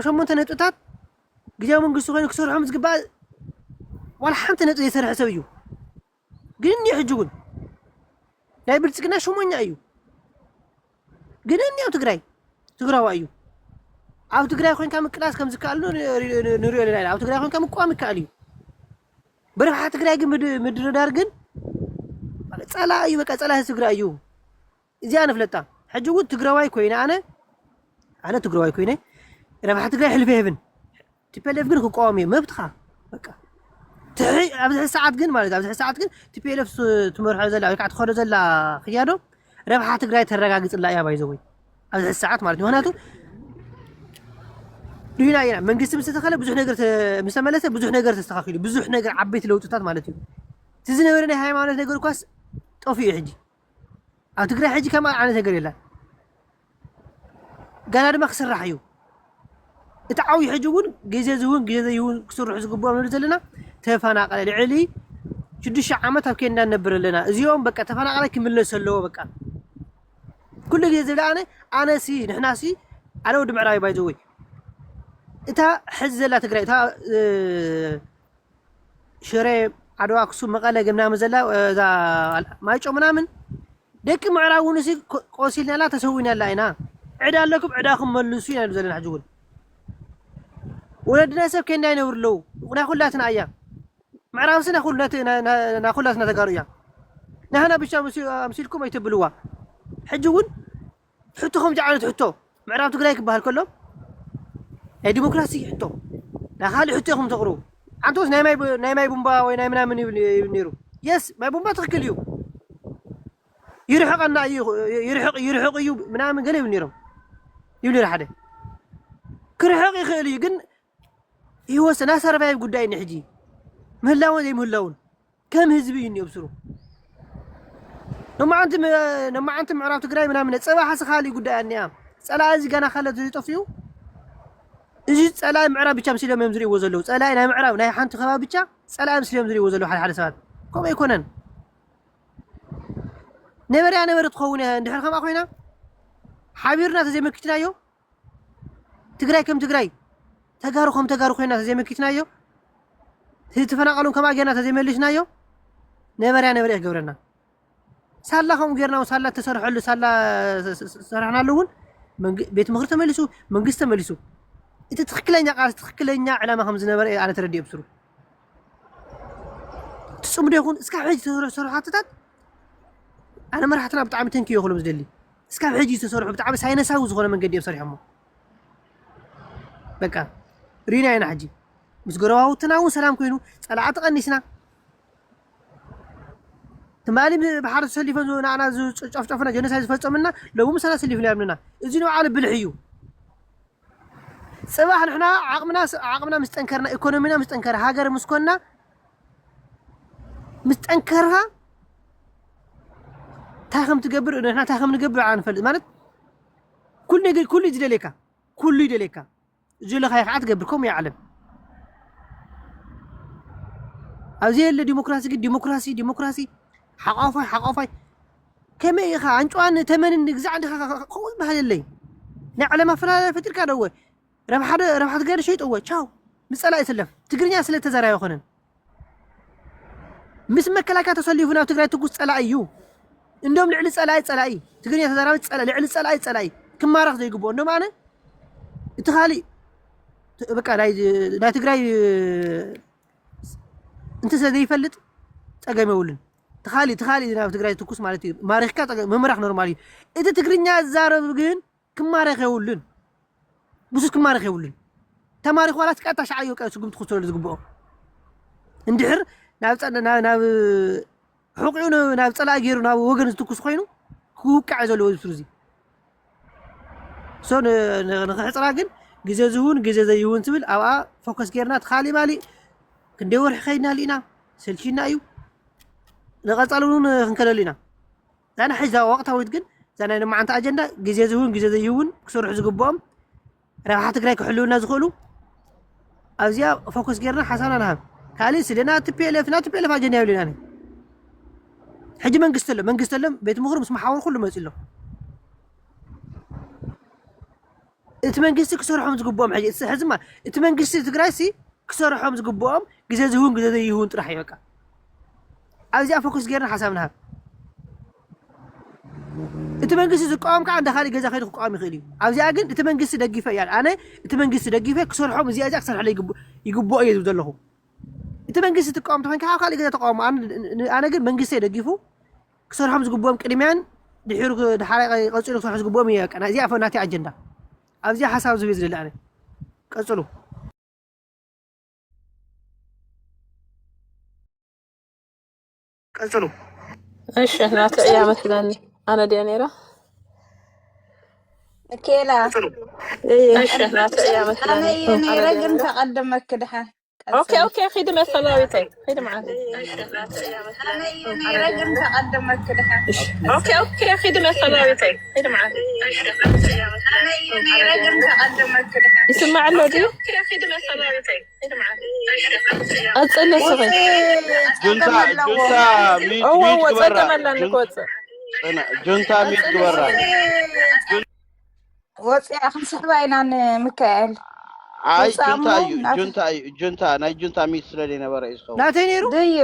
ሸሞንተ ነጥብታት ግዜያዊ መንግስቲ ኮይኑ ክሰርሖም ዝግባእ ዋላ ሓንቲ ነጥቢ ዘይሰርሐ ሰብ እዩ ግን እኒኦ ሕጂ እውን ናይ ብልፅግና ሸሞኛ እዩ ግን እኒኦ ትግራይ ትግራዋ እዩ ኣብ ትግራይ ኮይንካ ምቅላስ ከም ዝከኣል ንሪኦ ኣለና ኣብ ትግራይ ኮይንካ ምቋም ይከኣል እዩ ብረብሓ ትግራይ ግን ምድርዳር ግን ፀላ እዩ በቃ ፀላ ትግራይ እዩ እዚኣ ንፍለጣ ሕጂ እውን ትግራዋይ ኮይነ ኣነ ኣነ ትግራዋይ ኮይነ ረብሓ ትግራይ ሕልፈ ይህብን ቲፒኤልኤፍ ግን ክቃወም እየ መብትኻ በቃ ትሕይ ኣብዚ ሕዚ ሰዓት ግን ማለት ኣብዚ ሕዚ ሰዓት ግን ቲፒኤልኤፍ ትመርሖ ዘላ ወይ ከዓ ትኸዶ ዘላ ክያዶ ረብሓ ትግራይ ተረጋግፅላ እያ ባይዘወይ ኣብዚ ሕዚ ሰዓት ማለት ምክንያቱ ዱና ኢና መንግስቲ ምስ ተተኸለ ብዙሕ ነገር ምስ ተመለሰ ብዙሕ ነገር ተስተካኪሉ ብዙሕ ነገር ዓበይቲ ለውጥታት ማለት እዩ እቲ ዝነበረ ናይ ሃይማኖት ነገር እኳስ ጠፊኡ ሕጂ ኣብ ትግራይ ሕጂ ከማ ዓይነት ነገር የለን ገና ድማ ክስራሕ እዩ እቲ ዓብዪ ሕጂ እውን ግዜ ዝውን ግዜ ዘይውን ክስርሑ ዝግብኦም ንብል ዘለና ተፈናቀለ ልዕሊ ሽዱሽተ ዓመት ኣብ ኬንዳ ንነብር ኣለና እዚኦም በቃ ተፈናቀለ ክምለስ ኣለዎ በቃ ኩሉ ግዜ ዝብለ ኣነ ኣነ ሲ ንሕና ሲ ኣነ ወዲ ምዕራብ ባይዘወይ እታ ሕዚ ዘላ ትግራይ እታ ሽረ ዓድዋ ኣክሱም መቐለ ምናምን ዘላ እዛ ማይጮ ምናምን ደቂ ምዕራብ እውን ሲ ቆሲልናላ ተሰዊናላ ኢና ዕዳ ኣለኩም ዕዳኹም መልሱ ኢና ዘለና ሕጂ እውን ወለድና ሰብ ከንዳ ይነብሩ ኣለዉ ናይ ኩላትና እያ ምዕራብ ሲ ናይ ኩላትና ተጋሩ እያ ናህና ብቻ ኣምሲልኩም ኣይተብልዋ ሕጂ እውን ሕቶ ከምዚ ዓይነት ሕቶ ምዕራብ ትግራይ ክበሃል ከሎ ናይ ዲሞክራሲ ሕቶ ናይ ካልእ ሕቶ ኢኹም ተቕርቡ ኣንተስ ናይ ማይ ቡምባ ወይ ናይ ምናምን ይብል ነይሩ የስ ማይ ቡምባ ትኽክል እዩ ይርሕቀና ይርሕቅ እዩ ምናምን ገለ ይብል ነይሮም ይብል ነይሩ ሓደ ክርሕቅ ይኽእል እዩ ግን ህይወት ናይ ሰርቫይቭ ጉዳይ እኒ ሕጂ ምህላውን ዘይምህላውን ከም ህዝቢ እዩ እኒኦ ብስሩ ነማዓንቲ ምዕራብ ትግራይ ምናምን ፀባሕ ስኻሊ ጉዳይ ኣኒያ ፀላኢ እዚ ገና ካለ ዝጠፍኡ እዚ ፀላኢ ምዕራብ ብቻ ምስሎም እዮም ዝሪእዎ ዘለዉ ፀላኢ ናይ ምዕራብ ናይ ሓንቲ ከባቢ ብቻ ፀላኢ ምስሎም ዝሪእዎ ዘለዉ ሓደ ሓደ ሰባት ከምኡ ኣይኮነን ነበርያ ነበረ ትኸውን እያ እንድሕር ከምኣ ኮይና ሓቢርና ተዘይመኪትናዮ ትግራይ ከም ትግራይ ተጋሩ ከም ተጋሩ ኮይና ተዘይመኪትናዮ ዝተፈናቀሉን ከምኣ ጌርና ተዘይመሊስናዮ ነበርያ ነበርያ ክገብረና ሳላ ከምኡ ጌርና ሳላ ተሰርሐሉ ሳላ ሰራሕናሉ እውን ቤት ምክሪ ተመሊሱ መንግስቲ ተመሊሱ እቲ ትክክለኛ ቃል ትክክለኛ ዕላማ ከም ዝነበረ ኣነ ተረዲኦ ብስሩ እቲ ፍጹም ዶ ይኹን? እስካብ ሕጂ ዝተሰርሑ ሓቶታት ኣነ መራሕትና ብጣዕሚ ተንክዮ ክብሎም ዝደሊ። እስካብ ሕጂ ዝተሰርሑ ብጣዕሚ ሳይነሳዊ ዝኾነ መንገዲ እዮም ሰሪሖሞ። በቃ ሪና ኢና ሕጂ ምስ ጎረባብትና እውን ሰላም ኮይኑ ጸላእቲ ቀኒስና። ትማሊ ብ-፣ ብሓደ ተሰሊፎም ዝ-፣ ንዓና ዝጨፍጨፉና ጀኖሳይድ ዝፈጸሙና ሎሚ ምሳና ሰሊፉ ይብሉና። እዚ ንባዕሉ ብልሒ እዩ። ጽባሕ ንሕና ዓቕምና ስ-፣ ዓቕምና ምስ ጠንከርና፣ ኢኮኖሚና ምስ ጠንከረ፣ ሃገር ምስ ኮንና፣ ምስ ጠንከርካ እንታይ ከም ትገብር፣ ንሕና እንታይ ከም ንገብር ኣይንፈልጥ። ማለት ኩሉ ነገር፣ ኩሉ እዩ ዝደልየካ፣ ኩሉ ይደልየካ። ዝደለኻዮ ከዓ ትገብር። ከምኡ እዩ ዓለም። ኣብዚ የለ ዲሞክራሲ፣ ግን ዲሞክራሲ፣ ዲሞክራሲ፣ ሓቋፋይ፣ ሓቋፋይ። ከመይ ኢኻ ኣንጭዋን ተመንን ንግዛዕ እንዲኻ ከምኡ ዝበሃል የለይ። ናይ ዓለም ኣፈላለያ ፈጢርካ ደወ። ረብሓ ደ-፣ ረብሓ ትግራይ ሸይጠዎ። ቻው። ምስ ጸላኢ ሰለፍ። ትግርኛ ስለ ተዛራቢ ኣይኮነን። ምስ መከላከያ ተሰሊፉ ናብ ትግራይ ትኩስ ጸላኢ እዩ። እንዶም ልዕሊ ጸላኢ ጸላኢ። ትግርኛ ተዛራቢ ጸላ-፣ ልዕሊ ጸላኢ ጸላኢ። ክማረኽ ዘይግብኦ። እንዶም ኣነ እቲ ካሊእ ት-፣ በቃ ናይ፣ ናይ ትግራይ እንተ ስለ ዘይፈልጥ ጸገም የብሉን። እቲ ካሊእ፣ እቲ ካሊእ ናብ ትግራይ ትኩስ ማለት እዩ። ማሪኽካ ጸገም፣ ምምራኽ ኖርማል እዩ። እቲ ትግርኛ ዝዛረብ ግን ክማረኽ የብሉን። ብሱስ ክማረኽ የብሉን። ተማሪኽ ዋላ እቲ ቀጥታ ሻዕዮ ቀ-፣ ስጉምቲ ክወስደሉ ዝግብኦ። እንድሕር ናብ ጸ-፣ ናብ፣ ናብ ሕቑኡ ን-፣ ናብ ጸላኢ ገይሩ ናብ ወገን ዝትኩስ ኮይኑ ክውቃዕ እዩ ዘለዎ እዚ ሱር እዚ። ሶ ን-፣ ን-፣ ንኽሕጽራ ግን ግዜ ዝህውን ግዜ ዘይህውን ትብል ኣብኣ ፎከስ ጌርና እቲ ካሊእ ማሊእ ክንደይ ወርሒ ከይድናሉ ኢና፣ ሰልችና እዩ። ንቐጻሊ እውን ክንከደሉ ኢና። እዛ ናይ ሕጂ እዛ ወቕታዊት ግን እዛ ናይ ሎማዓንቲ ኣጀንዳ ግዜ ዝህውን ግዜ ዘይህውን ክሰርሑ ዝግብኦም ረብሓ ትግራይ ክሕልውና ዝኽእሉ ኣብዚኣ ፎከስ ጌርና ሓሳብና ንሃብ። ካልእ ስለ ናይ ቲ ፒ ኤል ኤፍ፣ ናይ ቲ ፒ ኤል ኤፍ ኣጀንዳ የብለይን ኣነ። ሕጂ መንግስቲ ኣሎ፣ መንግስቲ ኣሎ፣ ቤት ምኽሪ ምስ መሓውር ኩሉ መፂኡ ኣሎ። እቲ መንግስቲ ክሰርሖም ዝግብኦም ሕጂ፣ እቲ ሕዚ ማ-፣ እቲ መንግስቲ ትግራይ ሲ ክሰርሖም ዝግብኦም ግዜ ዝህውን ግዜ ዘይህውን ጥራሕ እዩ በቃ። ኣብዚኣ ፎከስ ጌርና ሓሳብ ንሃብ። እቲ መንግስቲ ዝቃወም ከዓ እንዳ ካሊእ ገዛ ከይዱ ክቃወም ይኽእል እዩ። ኣብዚኣ ግን እቲ መንግስቲ ደጊፈ እያ። ኣነ እቲ መንግስቲ ደጊፈ ክሰርሖም እዚኣ እዚኣ ክሰርሐለይ ይግብ-፣ ይግብኦ እየ ዝብል ዘለኹ። እቲ መንግስቲ ትቃወም ተኾይንካ ኣብ ካሊእ ገዛ ተቃወሞ። ኣነ፣ ኣነ ግን መንግስቲ ደጊፉ ክሰርሖም ዝግብኦም ቅድሚያን ድሒሩ ክ-፣ ድሓራይ ቀ-፣ ቀጺሉ ክሰርሖ ዝግብኦም እየ። በቃ ናይዚኣ ፈ-፣ ናተይ ኣጀንዳ። ኣብዚኣ ሓሳብ ዝህብ እየ ዝደሊ ኣነ። ቀጽሉ። ቀጽሉ። እሺ፣ ናተይ እያ መስለኒ። ኣነ ድያ ነይራ? ኬላ። ቀጽሉ። እሺ፣ ናተይ እያ መስለኒ። ኣነ እየ ነይረ፣ ግን ተቐደመክ ድሓን። ኦኬ፣ ኦኬ፣ ኺዲ መሰላዊተይ። ኺዲ መዓት። ኣነ እየ ነይረ፣ ግን ተቐደመክ ድሓን። እሺ። ኦኬ፣ ኦኬ፣ ኺዲ መሰላዊተይ። ኺዲ መዓት። ኣነ እየ ነይረ፣ ግን ተቐደመክ ድሓን። ይስማዕ ኣሎ ድዩ? ቀጽሊ ንስኺ። ጁንታ፣ ጸገም ኣለዎ። ጁንታ፣ ሚዩት፣ እወ፣ ሚዩት እወ፣ ግበራ። ጸገም ኣለኒ ጁን-፣ ክወጽእ። ጽና-፣ ጁንታ ሚዩት ቀጽሊ ግበራ። ንስኺ። ወጽያ ክንስሕባ ኢና ንምካኤል። ኣይ፣ ውጻእ ጁንታ እሞ እዩ፣ ናተ-፣ ጁንታ እዩ፣ ጁንታ፣ ናይ ጁንታ ሚዩት ስለ ዘይነበረ እዩ ዝኸውን። ናተይ ነይሩ? ድዩ?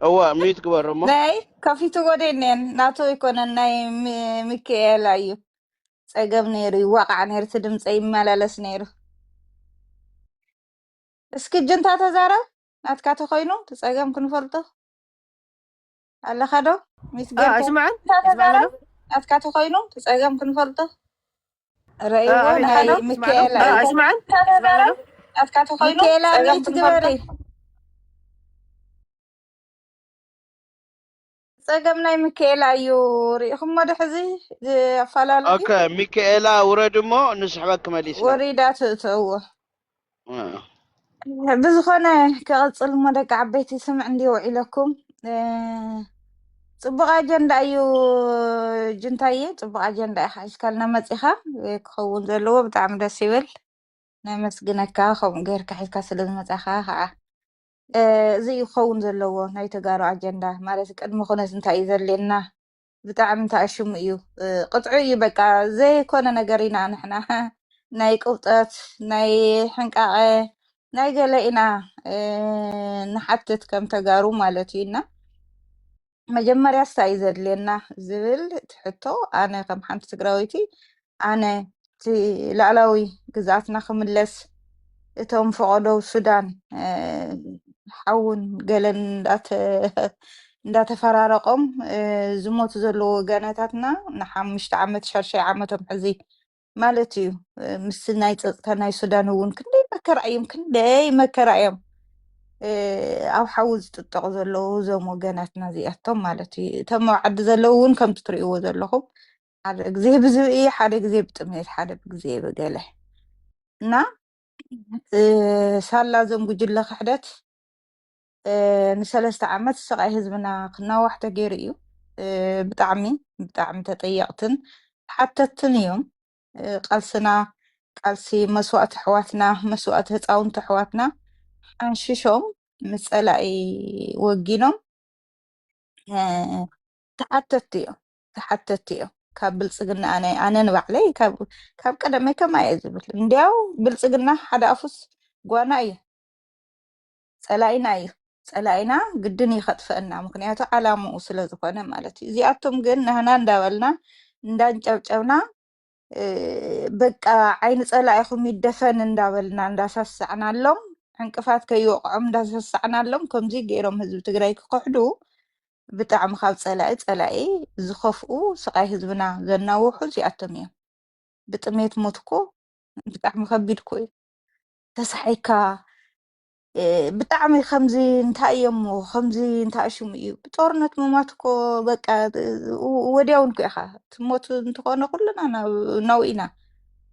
እወ፣ ሚዩት ግበሩ እሞ። ናይ ከፊቱ ጎደይ እኔን፣ ናቱ ኣይኮነን፣ ናይ ሚ-፣ ሚካኤል እዩ። ጸገም ነይሩ፣ ይዋቃዕ ነይሩ፣ እቲ ድምጸ ይመላለስ ነይሩ። እስኪ ጁንታ ተዛረብ፣ ናትካ ተኾይኑ፣ እቲ ጸገም ክንፈልጦ። ኣለኻ ዶ? ሚዩት አ፣ ጌርካ። ኣይስማዕን? ጁንታ ኣይስማዕን ተዛረብ፣ ኣሎ? ናትካ ተኾይኑ፣ እቲ ጸገም ክንፈልጦ። አ፣ ረእይዎ፣ ኣቤት፣ ናይ ኣሎ? ይስማዕ ኣሎ? ሚካኤል አ፣ እዩ። ኣይስማዕን? ጁንታ ተዛረብ፣ ናትካ ተኾይኑ፣ ሚካኤል ጸገም ሚዩት ክንፈልጦ። ግበሪ። ጸገም ናይ ሚካኤላ እዩ። ርኢኹሞ ዶ ሕዚ? ኣፈላለዩ። ኦኬ፣ ሚካኤላ ውረድ እሞ ንስሕበክ መሊስና። ወሪዳ ትእትእዎ። እ። ብዝኾነ ክቕጽል እሞ ደቂ ዓበይቲ ስምዕ እንድዩ ውዒለኩም። እ፣ ጽቡቕ ኣጀንዳ እዩ ጅንታየ፣ ጽቡቕ ኣጀንዳ ኢኻ ሒዝካልና መጺኻ። ክኸውን ዘለዎ ብጣዕሚ ደስ ይብል። ነመስግነካ ከምኡ ጌርካ ሒዝካ ስለ ዝመጻኻ ኸዓ። እ፣ እዚ እዩ ክኸውን ዘለዎ ናይ ተጋሩ ኣጀንዳ። ማለት ቅድሚ ኩነት እንታይ እዩ ዘድልየና? ብጣዕሚ ተኣሽሙ እዩ። እ፣ ቅጥዑ እዩ በቃ። ዘይኮነ ነገር ኢና ንሕና። ናይ ቅብጠት፣ ናይ ሕንቃቐ፣ ናይ ገለ ኢና፣ እ፣ ንሓትት ከም ተጋሩ ማለት እዩ። እና መጀመርያ እንታይ እዩ ዘድልየና ዝብል እቲ ሕቶ ኣነ ከም ሓንቲ ትግራወይቲ ኣነ እቲ ላዕላዊ ግዝኣትና ክምለስ፣ እቶም ፈቐዶ ሱዳን፣ እ፣ ሓውን ገለን እንዳተ- እንዳተፈራረቆም፣ እ፣ ዝሞቱ ዘለዉ ወገናታትና ንሓሙሽተ ዓመት ሻድሻይ ዓመቶም ሕዚ ማለት እዩ። እ፣ ምስ ናይ ጸጥታ ናይ ሱዳን እውን ክንደይ መከራ እዮም፣ ክንደይ መከራ እዮም፣ እ፣ ኣብ ሓዊ ዝጥጠቑ ዘለዉ እዞም ወገናትና እዚኣቶም ማለት እዩ። እቶም ኣብ ዓዲ ዘለዉ እውን ከምቲ ትርእይዎ ዘለኹም ሓደ ግዜ ብዝብኢ፣ ሓደ ግዜ ብጥሜት፣ ሓደ ግዜ ብገለ እና፣ እ፣ ሳላ እዞም ጉጅለ ክሕደት፣ እ፣ ንሰለስተ ዓመት ስቓይ ህዝብና ክናዋሕ ተገይሩ እዩ። እ፣ ብጣዕሚ፣ ብጣዕሚ ተጠየቕትን ተሓተትትን እዮም። እ፣ ቃልስና፣ ቃልሲ መስዋእቲ ኣሕዋትና፣ መስዋእቲ ህፃውንቲ ኣሕዋትና ሓንሽሾም ምስ ጸላኢ ወጊኖም፣ እ፣ ተሓተትቲ እዮም። ተሓተትቲ እዮም። ካብ ብልጽግና ኣነ፣ ኣነ ንባዕለይ ካብ፣ ካብ ቀደመይ ከምኣ እየ ዝብል። እንዲያው ብልጽግና ሓደ ኣፉስ ጓና እዩ። ጸላኢና እዩ። ጸላኢና ግድን እዩ ከጥፍአና። ምኽንያቱ ዓላምኡ ስለ ዝኾነ ማለት እዩ። እዚኣቶም ግን ናህና እንዳበልና፣ እንዳንጨብጨብና፣ እ፣ በቃ ዓይኒ ጸላኢኹም ይደፈን እንዳበልና፣ እንዳሳሳዕናሎም፣ ዕንቅፋት ከይወቕዖም እንዳሳሳዕናሎም፣ ከምዚ ገይሮም ህዝቢ ትግራይ ክኽሕዱ ብጣዕሚ ካብ ጸላኢ፣ ጸላኢ ዝኸፍኡ፣ ስቓይ ህዝብና ዘናውሑ እዚኣቶም እዮም። ብጥሜት ሞት እኮ ብጣዕሚ ከቢድ እኮ እዩ። ተሳሒካ፣ እ፣ ብጣዕሚ ከምዚ እንታይ እዮሞ፣ ከምዚ እንታይ ሽሙ እዩ። ብጦርነት ምማት እኮ በቃ፣ እ፣ ወዲያውን እኮ ኢኻ ትሞት እንተኾነ ኩልና ናብ፣ ናው ኢና።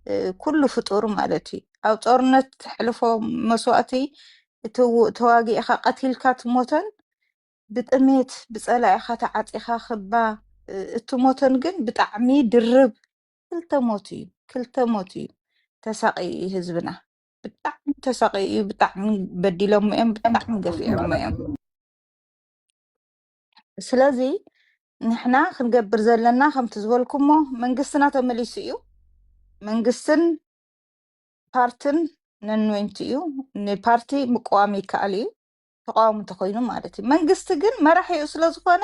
እ፣ ኩሉ ፍጡር ማለት እዩ። ኣብ ጦርነት ተሕልፎ መስዋእቲ፣ እቲ ው-፣ ተዋጊእኻ ቀቲልካ ትሞተን፣ ብጥሜት ብጸላኢኻ ተዓጺኻ ክባ፣ እ፣ እትሞተን ግን ብጣዕሚ ድርብ ክልተ ሞት እዩ፣ ክልተ ሞት እዩ። ተሳቒዩ እዩ ህዝብና። ብጣዕሚ ተሳቒዩ እዩ፣ ብጣዕሚ በዲሎሞ እዮም፣ ብጣዕሚ ገፊዖሞ እዮም። ስለዚ ንሕና ክንገብር ዘለና ከምቲ ዝበልኩሞ መንግስትና ተመሊሱ እዩ። መንግስትን ፓርትን ነንወይንቲ እዩ። ንፓርቲ ምቅዋም ይከኣል እዩ፣ ተቃዋሚ እንተኮይኑ ማለት እዩ። መንግስቲ ግን መራሒኡ ስለ ዝኾነ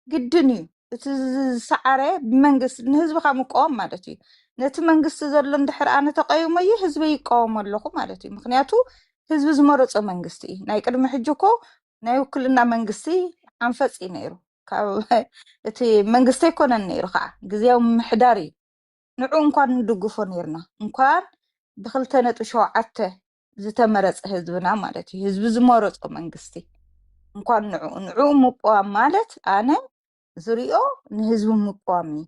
ግድን እዩ። እቲ ዝሰዓረ ብመንግስቲ ንህዝብኻ ምቅዋም ማለት እዩ። ነቲ መንግስቲ ዘሎ እንድሕር ኣነ ተቃይሞ እዩ ህዝበይ ይቃወሞ ኣለኹ ማለት እዩ። ምክንያቱ ህዝቢ ዝመረጾ መንግስቲ እዩ። ናይ ቅድሚ ሕጂ እኮ ናይ ውክልና መንግስቲ ሓንፈጽ እዩ ነይሩ። ካብ እቲ መንግስቲ ኣይኮነን ነይሩ ከዓ ግዜያዊ ምምሕዳር እዩ። ንዑ እንኳን ንድግፎ ነይርና፣ እንኳን ብክልተ ነጥቢ ሸውዓተ ዝተመረጸ ህዝብና ማለት እዩ። ህዝቢ ዝመረጾ መንግስቲ እንኳን ንዑ፣ ንዑ ምቅዋም ማለት ኣነ ዝሪኦ ንህዝቢ ምቅዋም እዩ።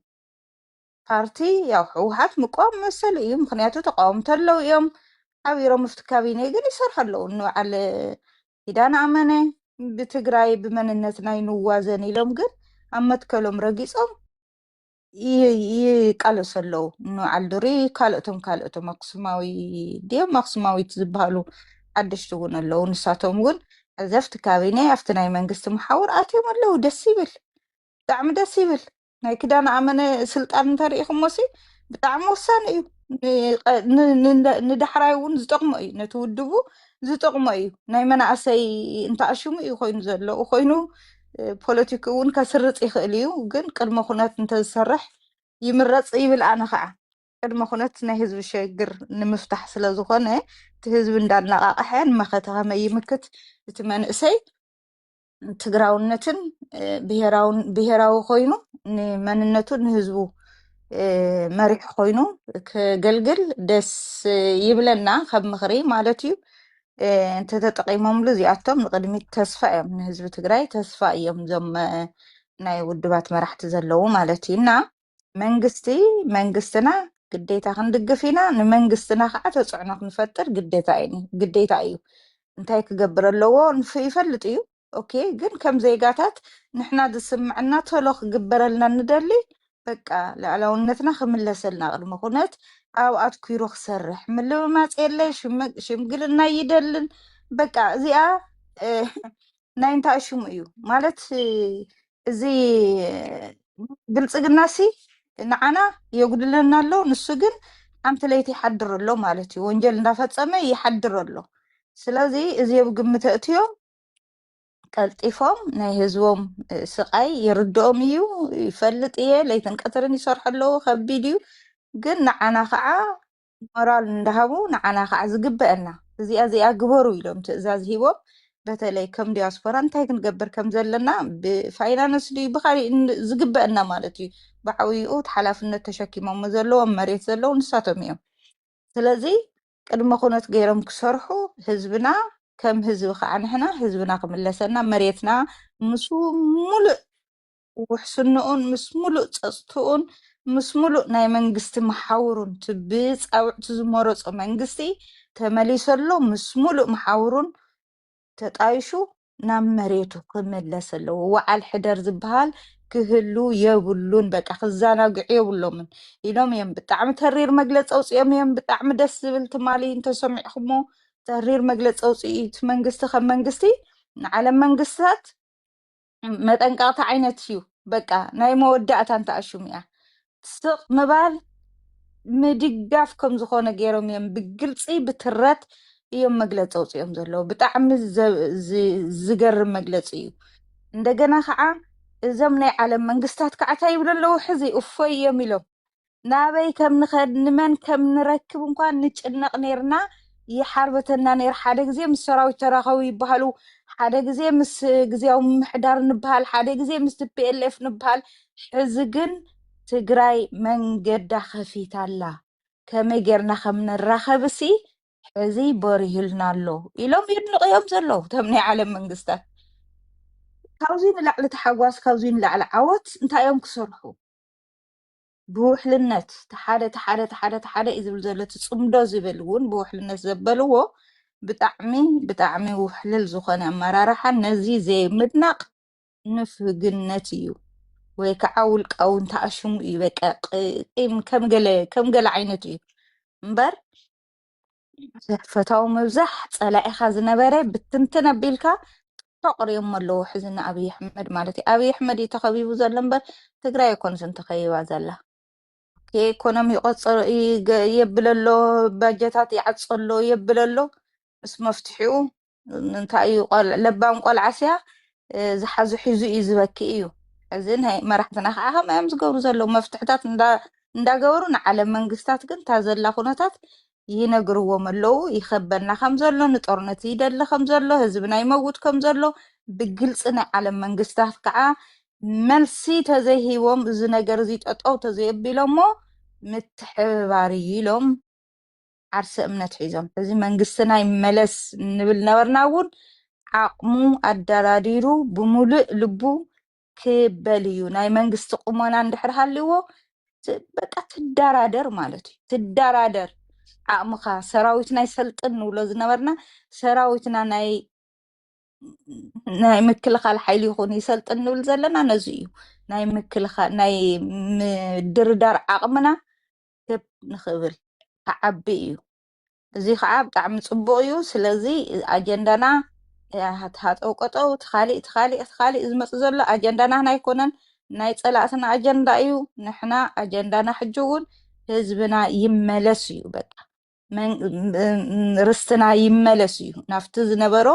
ፓርቲ ያው ህወሓት ምቅዋም መሰሉ እዩ። ምክንያቱ ተቃወምቲ ኣለዉ እዮም። ሓቢሮም ኣብቲ ካቢኔ ግን ይሰርሑ ኣለዉ። ንበዓል ኪዳነ ኣመነ ብትግራይ ብመንነትና ይንዋዘን ኢሎም ግን ኣብ መትከሎም ረጊጾም ይ-፣ ይቃለሱ ኣለዉ። ንበዓል ድሪ ካልኦቶም፣ ካልኦቶም ኣክሱማዊ ድዮም ኣክሱማዊት ዝበሃሉ ሓደሽቲ እውን ኣለዉ። ንሳቶም እውን ኣብዚ ኣብቲ ካቢኔ ኣብቲ ናይ መንግስቲ መሓውር ኣትዮም ኣለዉ። ደስ ይብል፣ ብጣዕሚ ደስ ይብል። ናይ ኪዳነ ኣመነ ስልጣን እንተሪኢኹሞ ሲ ብጣዕሚ ወሳኒ እዩ። ን-፣ ን-፣ ን-፣ ንዳሕራይ እውን ዝጠቕሞ እዩ፣ ነቲ ውድቡ ዝጠቕሞ እዩ። ናይ መናእሰይ እንተኣሽሙ እዩ ኮይኑ ዘሎ። ኮይኑ፣ እ፣ ፖለቲክ እውን ከስርጽ ይኽእል እዩ፣ ግን ቅድመ ኩነት እንተዝሰርሕ ይምረጽ ይብል ኣነ ኸዓ። ቅድመ ኩነት ናይ ህዝቢ ሸግር ንምፍታሕ ስለ ዝኾነ፣ እቲ ህዝቢ እንዳነቓቕሐ ንመኸተ ከመይ ይምክት፣ እቲ መንእሰይ ትግራውነትን፣ እ፣ ብሄራውን-፣ ብሄራዊ ኮይኑ ንመንነቱ ንህዝቡ፣ እ፣ መሪሕ ኮይኑ ከገልግል ደስ ይብለና፣ ከም ምኽሪ ማለት እዩ። እ፣ እንተተጠቒሞምሉ እዚኣቶም ንቕድሚት ተስፋ እዮም፣ ንህዝቢ ትግራይ ተስፋ እዮም እዞም፣ እ፣ ናይ ውድባት መራሕቲ ዘለዉ ማለት እዩ። እና መንግስቲ፣ መንግስትና ግዴታ ክንድግፍ ኢና። ንመንግስትና ከዓ ተፅዕኖ ክንፈጥር ግዴታ እዩ፣ ግዴታ እዩ። እንታይ ክገብር ኣለዎ ንፍ-፣ ይፈልጥ እዩ። ኦኬ፣ ግን ከም ዜጋታት ንሕና ዝስምዐና ቶሎ ክግበረልና ንደሊ። በቃ ልኣላውነትና ክምለሰልና ቅድመ ኩነት ኣብ ኣትኪሩ ክሰርሕ፣ ምልምማፅ የለ፣ ሽም-፣ ሽምግልና ይደልን። በቃ እዚኣ፣ እ፣ ናይ እንታይ ሽሙ እዩ ማለት፣ እ፣ እዚ ብልጽግናሲ ንዓና የጉድለና ኣሎ፣ ንሱ ግን ሓንቲ ለይቲ ይሓድር ኣሎ ማለት እዩ። ወንጀል እንዳፈጸመ ይሓድር ኣሎ። ስለዚ እዚ ኣብ ግምት ኣእትዮም ቀልጢፎም ናይ ህዝቦም፣ እ፣ ስቓይ ይርድኦም እዩ፣ ይፈልጥ እየ። ለይትን ቀትርን ይሰርሑ ኣለዉ፣ ከቢድ እዩ። ግን ንዓና ኸዓ ሞራል እንዳሃቡ ንዓና ኸዓ ዝግበአና እዚኣ እዚኣ ግበሩ ኢሎም ትእዛዝ ሂቦም በተለይ ከም ዲያስፖራ እንታይ ክንገብር ከም ዘለና ብፋይናንስ ድዩ ብኻሊእ ን- ዝግበአና ማለት እዩ። ብዓብይኡ እቲ ሓላፍነት ተሸኪሞሞ ዘለዎም መሬት ዘለዉ ንሳቶም እዮም። ስለዚ ቅድመ ኩነት ገይሮም ክሰርሑ ህዝብና ከም ህዝቢ ከዓ ንሕና ህዝብና ክምለሰና መሬትና ምስ ሙሉእ ውሕስንኡን ምስ ሙሉእ ፀፅትኡን ምስ ሙሉእ ናይ መንግስቲ መሓውሩን እቲ ብፃውዕቲ ዝመረፆ መንግስቲ ተመሊሰሎ ምስ ሙሉእ መሓውሩን ተጣይሹ ናብ መሬቱ ክምለስ ኣለዎ። ወዓል ሕደር ዝበሃል ክህሉ የብሉን። በቃ ክዘናግዑ የብሎምን ኢሎም እዮም። ብጣዕሚ ተሪር መግለፂ ኣውፅኦም እዮም። ብጣዕሚ ደስ ዝብል ትማሊ እንተሰሚዕኹሞ ተሪር መግለፂ ኣውፅኡ እዩ እቲ መንግስቲ ከም መንግስቲ ንዓለም መንግስታት መጠንቀቕታ ዓይነት እዩ። በቃ ናይ መወዳእታ እንተኣሽሙ እያ ስቕ ምባል ምድጋፍ ከም ዝኾነ ገይሮም እዮም ብግልፂ ብትረት እዮም መግለፂ ኣውፅኦም ዘለዉ። ብጣዕሚ ዘ- ዝ- ዝገርም መግለፂ እዩ። እንደገና ከዓ እዞም ናይ ዓለም መንግስታት ከዓ እንታይ ይብሉ ኣለዉ? ሕዚ እፎይ እዮም ኢሎም ናበይ ከም ንኸድ ንመን ከም ንረክብ እንኳን ንጭነቕ ነርና። ይሓርበተና ነር ሓደ ግዜ ምስ ሰራዊት ተራኸቡ ይበሃሉ፣ ሓደ ግዜ ምስ ግዜያዊ ምምሕዳር ንበሃል፣ ሓደ ግዜ ምስ ፒኤልኤፍ ንበሃል። ሕዚ ግን ትግራይ መንገዳ ከፊታ ኣላ። ከመይ ጌርና ከም ንራኸብሲ ሕዚ በሪህልና ኣሎ ኢሎም የድንቕዮም ዘለዉ እቶም ናይ ዓለም መንግስታት። ካብዚ ንላዕሊ ተሓጓስ ካብዚ ንላዕሊ ዓወት እንታይ እዮም ክሰርሑ? ብውሕልነት ተሓደ ተሓደ ተሓደ ተሓደ እዩ ዝብል ዘሎ እቲ ፅምዶ ዝብል እውን ብውሕልነት ዘበልዎ ብጣዕሚ ብጣዕሚ ውሕልል ዝኾነ ኣመራርሓ ነዚ ዘይምድናቕ ንፍግነት እዩ ወይ ከዓ ውልቃዊ እንተኣሽሙ እዩ በቃ ቂም ከም ገለ ከም ገለ ዓይነት እዩ እምበር ፈታዊ ምብዛሕ ፀላኢኻ ዝነበረ ብትንትን ኣቢልካ ተቕርዮም ኣለዎ ሕዚ ንኣብይ ኣሕመድ ማለት እዩ ኣብይ ኣሕመድ እዩ ተኸቢቡ ዘሎ እምበር ትግራይ ኣይኮንስ እንተኸቢባ ዘላ ኢኮኖሚ ይቆፀሮ የብለሎ ባጀታት ይዓፀሎ የብለሎ ምስ መፍትሒኡ እንታይ እዩ ለባም ቆልዓስያ ዝሓዙ ሒዙ እዩ ዝበኪ እዩ እዚ ናይ መራሕትና ከዓ ከም እዮም ዝገብሩ ዘለዉ መፍትሕታት እንዳገበሩ ንዓለም መንግስታት ግን እታ ዘላ ኩነታት ይነግርዎም ኣለዉ ይኸበና ከም ዘሎ ንጦርነት ይደሊ ከም ዘሎ ህዝብና ይመውት ከም ዘሎ ብግልፂ ናይ ዓለም መንግስታት ከዓ መልሲ ተዘይሂቦም እዚ ነገር እዚ ጠጠው ተዘየቢሎሞ ምትሕብባር እዩ ኢሎም ዓርሰ እምነት ሒዞም። እዚ መንግስትና ይመለስ ንብል ነበርና እውን ዓቕሙ ኣደራዲሩ ብምሉእ ልቡ ክበል እዩ። ናይ መንግስቲ ቁመና እንድሕር ሃልዎ በቃ ትደራደር ማለት እዩ። ትደራደር ዓቕምኻ ሰራዊትና ይሰልጥን ንብሎ ዝነበርና ሰራዊትና ናይ ናይ ምክልኻል ሓይሊ ይኹን ይሰልጥን ንብል ዘለና ነዚ እዩ ናይ ምክልኻል ናይ ምድርዳር ዓቕምና ክብ ንኽብል ክዓቢ እዩ እዚ ከዓ ብጣዕሚ ፅቡቅ እዩ ስለዚ ኣጀንዳና ሃጠው ቀጠው ትካሊእ ትካሊእ ትካሊእ ዝመፅ ዘሎ ኣጀንዳና ኣይኮነን ናይ ፀላእትና ኣጀንዳ እዩ ንሕና ኣጀንዳና ሕጂ እውን ህዝብና ይመለስ እዩ በቃ ርስትና ይመለስ እዩ ናብቲ ዝነበሮ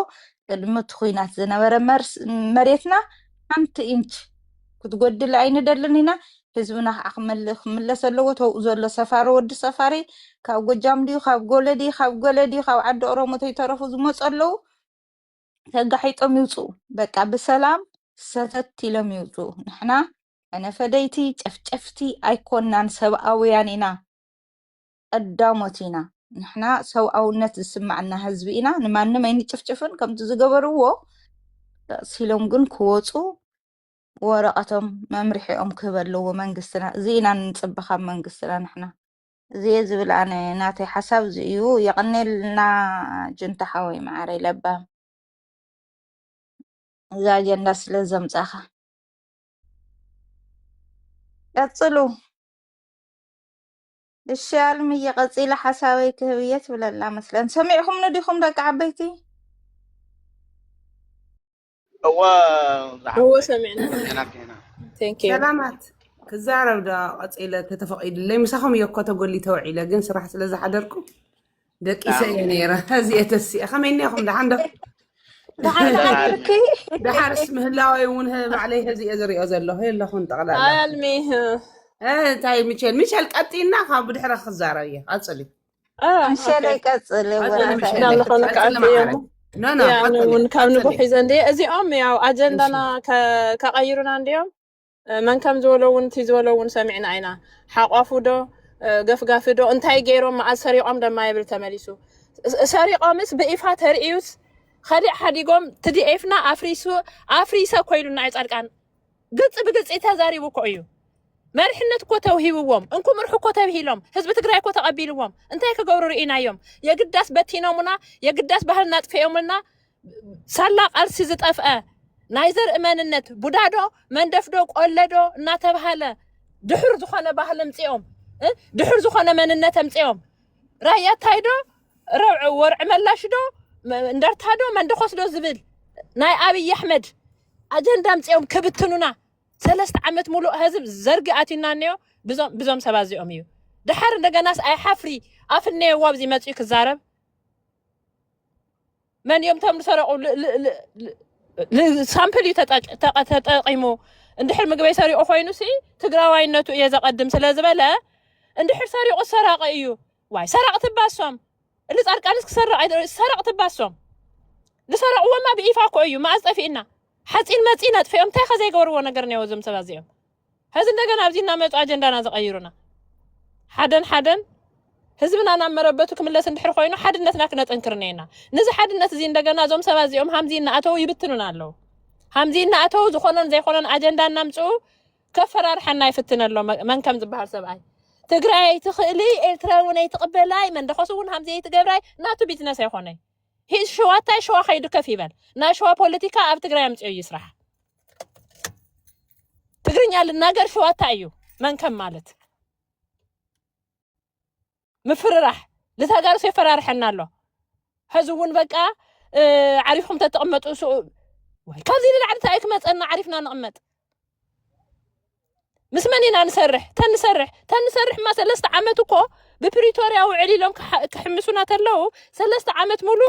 ቅድሚ እቲ ኩናት ዝነበረ መሬትና ሓንቲ ኢንች ክትጎድል ኣይንደልን ኢና ህዝብና ከዓ ክምለስ ኣለዎ ተውኡ ዘሎ ሰፋሪ ወዲ ሰፋሪ ካብ ጎጃም ድዩ ካብ ጎለዲ ካብ ገለዲ ካብ ዓዲ ኦሮሞ ተይተረፉ ዝመፁ ኣለዉ ተጋሒጦም ይውፅኡ በቃ ብሰላም ሰተት ኢሎም ይውፅኡ ንሕና ሕነ ፈደይቲ ጨፍጨፍቲ ኣይኮናን ሰብኣውያን ኢና ቀዳሞት ኢና ንሕና ሰብኣውነት ዝስማዓና ህዝቢ ኢና ንማንም ኣይንጭፍጭፍን ከምቲ ዝገበርዎ ቀሲሎም ግን ክወፁ ወረቐቶም መምርሒኦም ክህብ ኣለዎ መንግስትና እዚ ኢና ንፅበ ካብ መንግስትና ንሕና እዚ እየ ዝብል ኣነ ናተይ ሓሳብ እዚ እዩ የቐኔልና ጅንታ ሓወይ መዓረይ ለባም እዛ ኣጀንዳ ስለ ዘምፃኻ ቀፅሉ እሺ ኣልምየ ቀፂለ ሓሳበይ ክህብ እየ ትብለላ መስለን ሰሚዕኹምኒ ዲኹም ደቂ ዓበይቲ እወ እወ ሰሚዕና ቴንክ ዩ ሰላማት ክዛረብ ዶ ቀፂለ ተተፈቂዱለይ ምሳኹም እየ እኮ ተጎሊ ተውዒለ ግን ስራሕ ስለ ዝሓደርኩ ደቂሰ እየ ነይረ። ሀዚ የተሲአ ከመይ እኒኹም ደሓን ዶ? ደሓን ሓዲርኪ? ደሓንስ ምህላወይ እውን ባዕለይ ሀዚ እየ ዝሪኦ ዘለኹ የለኹን ጠቕላላ። ኣይ ኣልሚ እ፣ እንታይ ሚቸል ሚቸል ቀጢና ካብ ብድሕረ ክዛረብ እየ። ቀፅሊ። ምሸለይ ቀፅል ቀፅሊ ወራታ ምሸለይ። ናብ ዝኾነ ቀፅሊ ከኣት ማዕረ። እዮም። ና ና፣ ያ፣ ኣነ ቀጥሊ፣ እውን ካብ ንጎ ቀጥሊ። ሒዘ እንድየ። እዚኦም ያው ኣጀንዳና እሺ። ከ-፣ ከቐይሩና እንድዮም። እ፣ መን ከም ዝበሎ እውን፣ እቲ ዝበሎ እውን ሰሚዕና ኢና። ሓቋፉ ዶ፣ እ፣ ገፍጋፊ ዶ፣ እንታይ ገይሮም፣ መኣዝ ሰሪቖም ደማ ይብል ተመሊሱ። ስ-፣ ሰሪቖምስ ብይፋ ተርእዩስ፣ ኸሊእ ሓዲጎም፣ ቲ ዲ ኤፍና ኣፍሪሱ፣ ኣፍሪሰ ኮይሉና እዩ ጻድቃን። ግልፂ ብግልፂ ተዛሪቡ እኮ እዩ። መሪሕነት እኮ ተውሂብዎም፣ እንኩ ምርሑ እኮ ተብሂሎም፣ ህዝቢ ትግራይ እኮ ተቐቢልዎም። እንታይ ክገብሩ ርኢናዮም? የግዳስ በቲኖምና፣ የግዳስ ባህልና ኣጥፊኦምልና፣ ሳላ ቃልሲ ዝጠፍአ ናይ ዘርኢ መንነት፣ ቡዳዶ መንደፍዶ ቆለዶ እናተብሃለ ድሑር ዝኾነ ባህሊ ኣምፂኦም፣ እ? ድሑር ዝኾነ መንነት ኣምፂኦም። ራያ እንታይ ዶ፣ ረብዒ ወርዒ መላሽ ዶ፣ መ-፣ እንደርታ ዶ፣ መንደኾስ ዶ ዝብል ናይ ኣብይ ኣሕመድ ኣጀንዳ ኣምፂኦም ክብትኑና። ሰለስተ ዓመት ሙሉእ ህዝብ ዘርጊ ኣትዩና እኒኦ ብዞም፣ ብዞም ሰባት እዚኦም እዩ። ድሓር እንደገናስ ኣይሓፍሪ ኣፍ እኒኦዎ ኣብዚ መፅኡ ክዛረብ። መን እዮም እቶም ዝሰረቑ? ል-፣ ል-፣ ል-፣ ል-፣ ል-፣ ሳምፕል እዩ ተጠቅ-፣ ተጠ-፣ ተጠቂሙ። እንድሕር ምግበይ ሰሪቑ ኮይኑ ሲ ትግራዋይነቱ እየ ዘቐድም ስለ ዝበለ፣ እንድሕር ሰሪቑ ሰራቒ እዩ። ዋይ፣ ሰራቕቲ ባሶም። እሊ ጻድቃንስ ክሰርቕ ኣይደ-፣ ሰራቕቲ ባሶም። ዝሰረቕዎማ ብይፋ እኮ እዩ። መኣዝ ጠፊእና? ሓፂን መፂን ኣጥፊኦም እንታይ ከ ዘይገበርዎ ነገር እኒኦ እዞም ሰባት እዚኦም? ሕዚ እንደገና ኣብዚ እናመፁ ኣጀንዳና ዝቐይሩና። ሓደን ሓደን ህዝብና ናብ መረበቱ ክምለስ እንድሕር ኮይኑ ሓድነትና ክነጠንክር እኒአና። ነዚ ሓድነት እዚ እንደገና እዞም ሰባት እዚኦም ሃምዚ እናኣተው ይብትኑና ኣለዉ። ሃምዚ እናኣተው ዝኾነን ዘይኮነን ኣጀንዳ እናምፅኡ ከፈራርሐና ይፍትን ኣሎ። መ-፣ መን ከም ዝበሃል ሰብኣይ ትግራይ ኣይትኽእሊ፣ ኤርትራ እውን ኣይትቕበላይ፣ መንደኾስ እውን ሃምዚ ኣይትገብራይ፣ ናቱ ቢዝነስ ኣይኾነይ። ሂዝ ሽዋ እንታይ ሽዋ ከይዱ ከፍ ይበል። ናይ ሽዋ ፖለቲካ ኣብ ትግራይ ኣምፅኦ ይስራሕ። ትግርኛ ልናገር ሽዋ እንታይ እዩ? መን ከም ማለት ምፍርራሕ። ልተጋርሶ የፈራርሐና ኣሎ። ሕዚ እውን በቃ፣ እ፣ ዓሪፍኩም ተተቐመጡ ሱ-፣ ወይ ካብዚ ንላዕሊ እንታይ ክመፀና? ዓሪፍና ንቕመጥ። ምስ መን ኢና ንሰርሕ? ተንሰርሕ፣ ተንሰርሕ ማ ሰለስተ ዓመት እኮ ብፕሪቶርያ ውዕል ኢሎም ክሓ-፣ ክሕምሱና ተለዉ፣ ሰለስተ ዓመት ሙሉ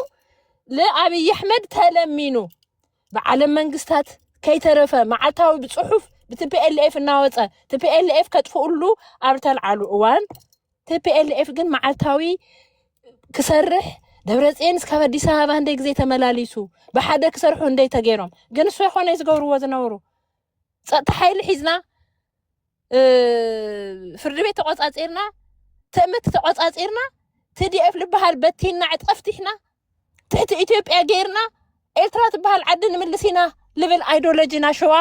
ልኣብይ ኣሕመድ ተለሚኑ ብዓለም መንግስታት ከይተረፈ መዓልታዊ ብፅሑፍ ብቲ ፒ ኤል ኤፍ እናወፀ፣ ቲ ፒ ኤል ኤፍ ከጥፍኡሉ ኣብ ተልዓሉ እዋን፣ ቲ ፒ ኤል ኤፍ ግን መዓልታዊ ክሰርሕ፣ ደብረፅዮን እስካብ ኣዲስ ኣበባ እንደይ ግዜ ተመላሊሱ፣ ብሓደ ክሰርሑ እንደይ ተገይሮም። ግን እሱ ኣይኮነ ዝገብርዎ ዝነበሩ። ጸጥታ ሓይሊ ሒዝና፣ እ፣ ፍርዲ ቤት ተቆጻጺርና፣ ትእምት ተቆጻጺርና፣ ቲ ዲ ኤፍ ልበሃል በቲንና፣ ዕጥቂ ኣፍቲሕና፣ ትሕቲ ኢትዮጵያ ገይርና፣ ኤርትራ ትበሃል ዓዲ ንምልስ ኢና ልብል ኣይዶሎጂ ናሸዋ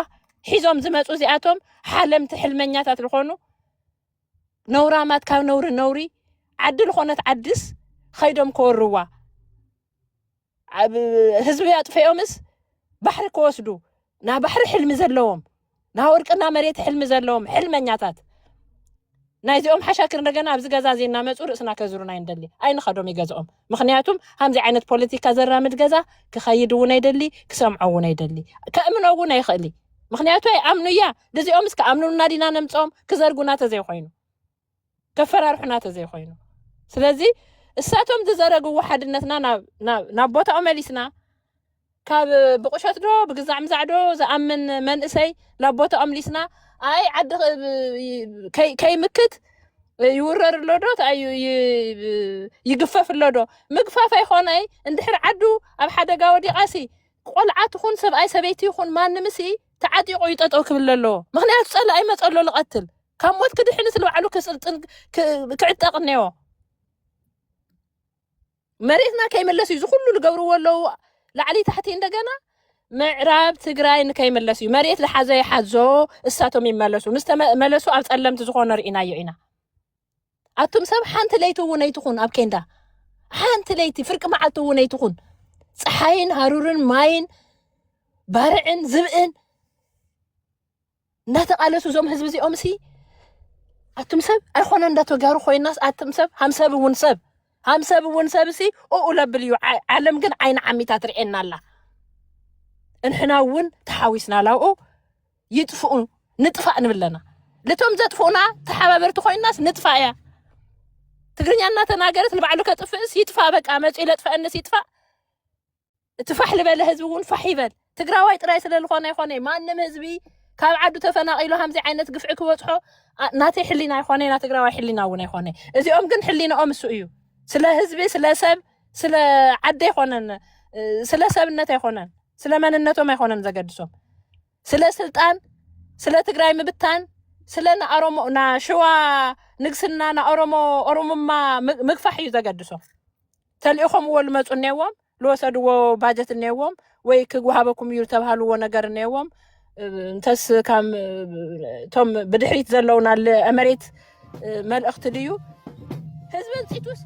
ሒዞም ዝመጹ እዚኣቶም ሓለምቲ ሕልመኛታት ዝኾኑ ነውራማት ካብ ነውሪ ነውሪ ዓዲ ዝኾነት ዓድስ ኸይዶም ከወርዋ። ኣብ ህዝቢ ኣጥፊኦምስ ባሕሪ ክወስዱ፣ ና ባሕሪ ሕልሚ ዘለዎም፣ ና ወርቅና መሬት ሕልሚ ዘለዎም ሕልመኛታት። ናይዚኦም ሓሻክር እንደገና ኣብዚ ገዛ እዚ እናመፁ ርእስና ከዙሩና ኣይንደሊ። ኣይንኸዶም ይገዝኦም። ምኽንያቱም ሃምዚ ዓይነት ፖለቲካ ዘራምድ ገዛ ክኸይድ እውን ኣይደሊ፣ ክሰምዖ እውን ኣይደሊ። ከእምኖ እውን ኣይኽእሊ። ምኽንያቱ ኣይኣምኑ እያ። ድዚኦም እስከ ኣምኑና ዲና ነምፅኦም ክዘርጉና ተዘይኮይኑ፣ ከፈራርሑና ተዘይኮይኑ። ስለዚ እሳቶም ዝዘረግዎ ሓድነትና ናብ፣ ናብ፣ ናብ ቦታኡ መሊስና፣ ካብ ብቁሸት ዶ ብግዛዕ ምዛዕ ዶ ዝኣምን መንእሰይ ናብ ቦታኦም ሊስና፣ ኣይ ዓዲ ኸ-፣ ከይ-፣ ከይምክት ይውረር ኣሎ ዶ፣ ታይ ዩ-፣ ይ-፣ ይግፈፍ ኣሎ ዶ? ምግፋፍ ኣይኾነይ። እንድሕር ዓዱ ኣብ ሓደጋ ወዲቓሲ፣ ቆልዓ ትኹን ሰብኣይ ሰበይቲ ይኹን ማንምሲ ተዓጢቑ እዩ ጠጠው ክብል ኣለዎ። ምኽንያቱ ጸላኢ መጸ ኣሎ ልቐትል። ካብ ሞት ክድሕንስ ንባዕሉ ክስልጥን ክ-፣ ክዕጠቕ እኒኦ። መሬትና ከይምለስ እዩ ዝኹሉ ዝገብርዎ ኣለዉ። ላዕሊ ታሕቲ እንደገና ምዕራብ ትግራይ ንከይምለስ እዩ። መሬት ዝሓዘ ይሓዞ፣ እሳቶም ይመለሱ። ምስ ተመ-፣ መለሱ ኣብ ጸለምቲ ዝኾነ ርኢናዮ ኢና። ኣቱም ሰብ ሓንቲ ለይቲ እውን ኣይትኹን ኣብ ኬንዳ። ሓንቲ ለይቲ ፍርቂ መዓልቲ እውን ኣይትኹን። ፀሓይን ሃሩርን ማይን ባርዕን ዝብእን እናተቓለሱ እዞም ህዝቢ እዚኦም ሲ፣ ኣቱም ሰብ ኣይኮነ እንዳ ተጋሩ ኮይናስ፣ ኣቱም ሰብ ሃም ሰብ እውን ሰብ፣ ሃም ሰብ እውን ሰብ ሲ ኡኡ ለብል እዩ። ዓ-፣ ዓለም ግን ዓይኒ ዓሚታ ትርእየና ኣላ። እንሕና እውን ተሓዊስና ላብኡ ይጥፍኡ፣ ንጥፋእ ንብል ኣለና። ልቶም ዘጥፍኡና ተሓባበርቲ ኮይናስ ንጥፋእ እያ። ትግርኛ እናተናገረት ንባዕሉ ከጥፍእስ ይጥፋእ፣ በቃ መፂኡ ለጥፈአንስ ይጥፋእ። እቲ ፋሕ ዝበለ ህዝቢ እውን ፋሕ ይበል። ትግራዋይ ጥራይ ስለ ዝኾነ ኣይኮነ፣ ማንም ህዝቢ ካብ ዓዱ ተፈናቒሉ ሃምዚ ዓይነት ግፍዒ ክበፅሖ፣ ኣ-፣ ናተይ ሕሊና ኣይኮነ፣ ና ትግራዋይ ሕሊና እውን ኣይኮነ። እዚኦም ግን ሕሊናኦም እሱ እዩ። ስለ ህዝቢ፣ ስለ ሰብ፣ ስለ ዓዲ ኣይኮነን ስለ ሰብነት ኣይኮነን፣ ስለ መንነቶም ኣይኮነን ዘገድሶም። ስለ ስልጣን፣ ስለ ትግራይ ምብታን፣ ስለ ንኣሮሞ ናሽዋ ንግስና፣ ንኣሮሞ ኦሮሙማ ምግፋሕ እዩ ዘገድሶም። ተልኢኾምዎ ልመፁ እኒአዎም፣ ልወሰድዎ ባጀት እኒአዎም፣ ወይ ክወሃበኩም እዩ ዝተባሃልዎ ነገር እኒአዎም። እንተስ ካብ እቶም ብድሕሪት ዘለውና መሬት መልእኽቲ ድዩ? ህዝቢ እንፂቱስ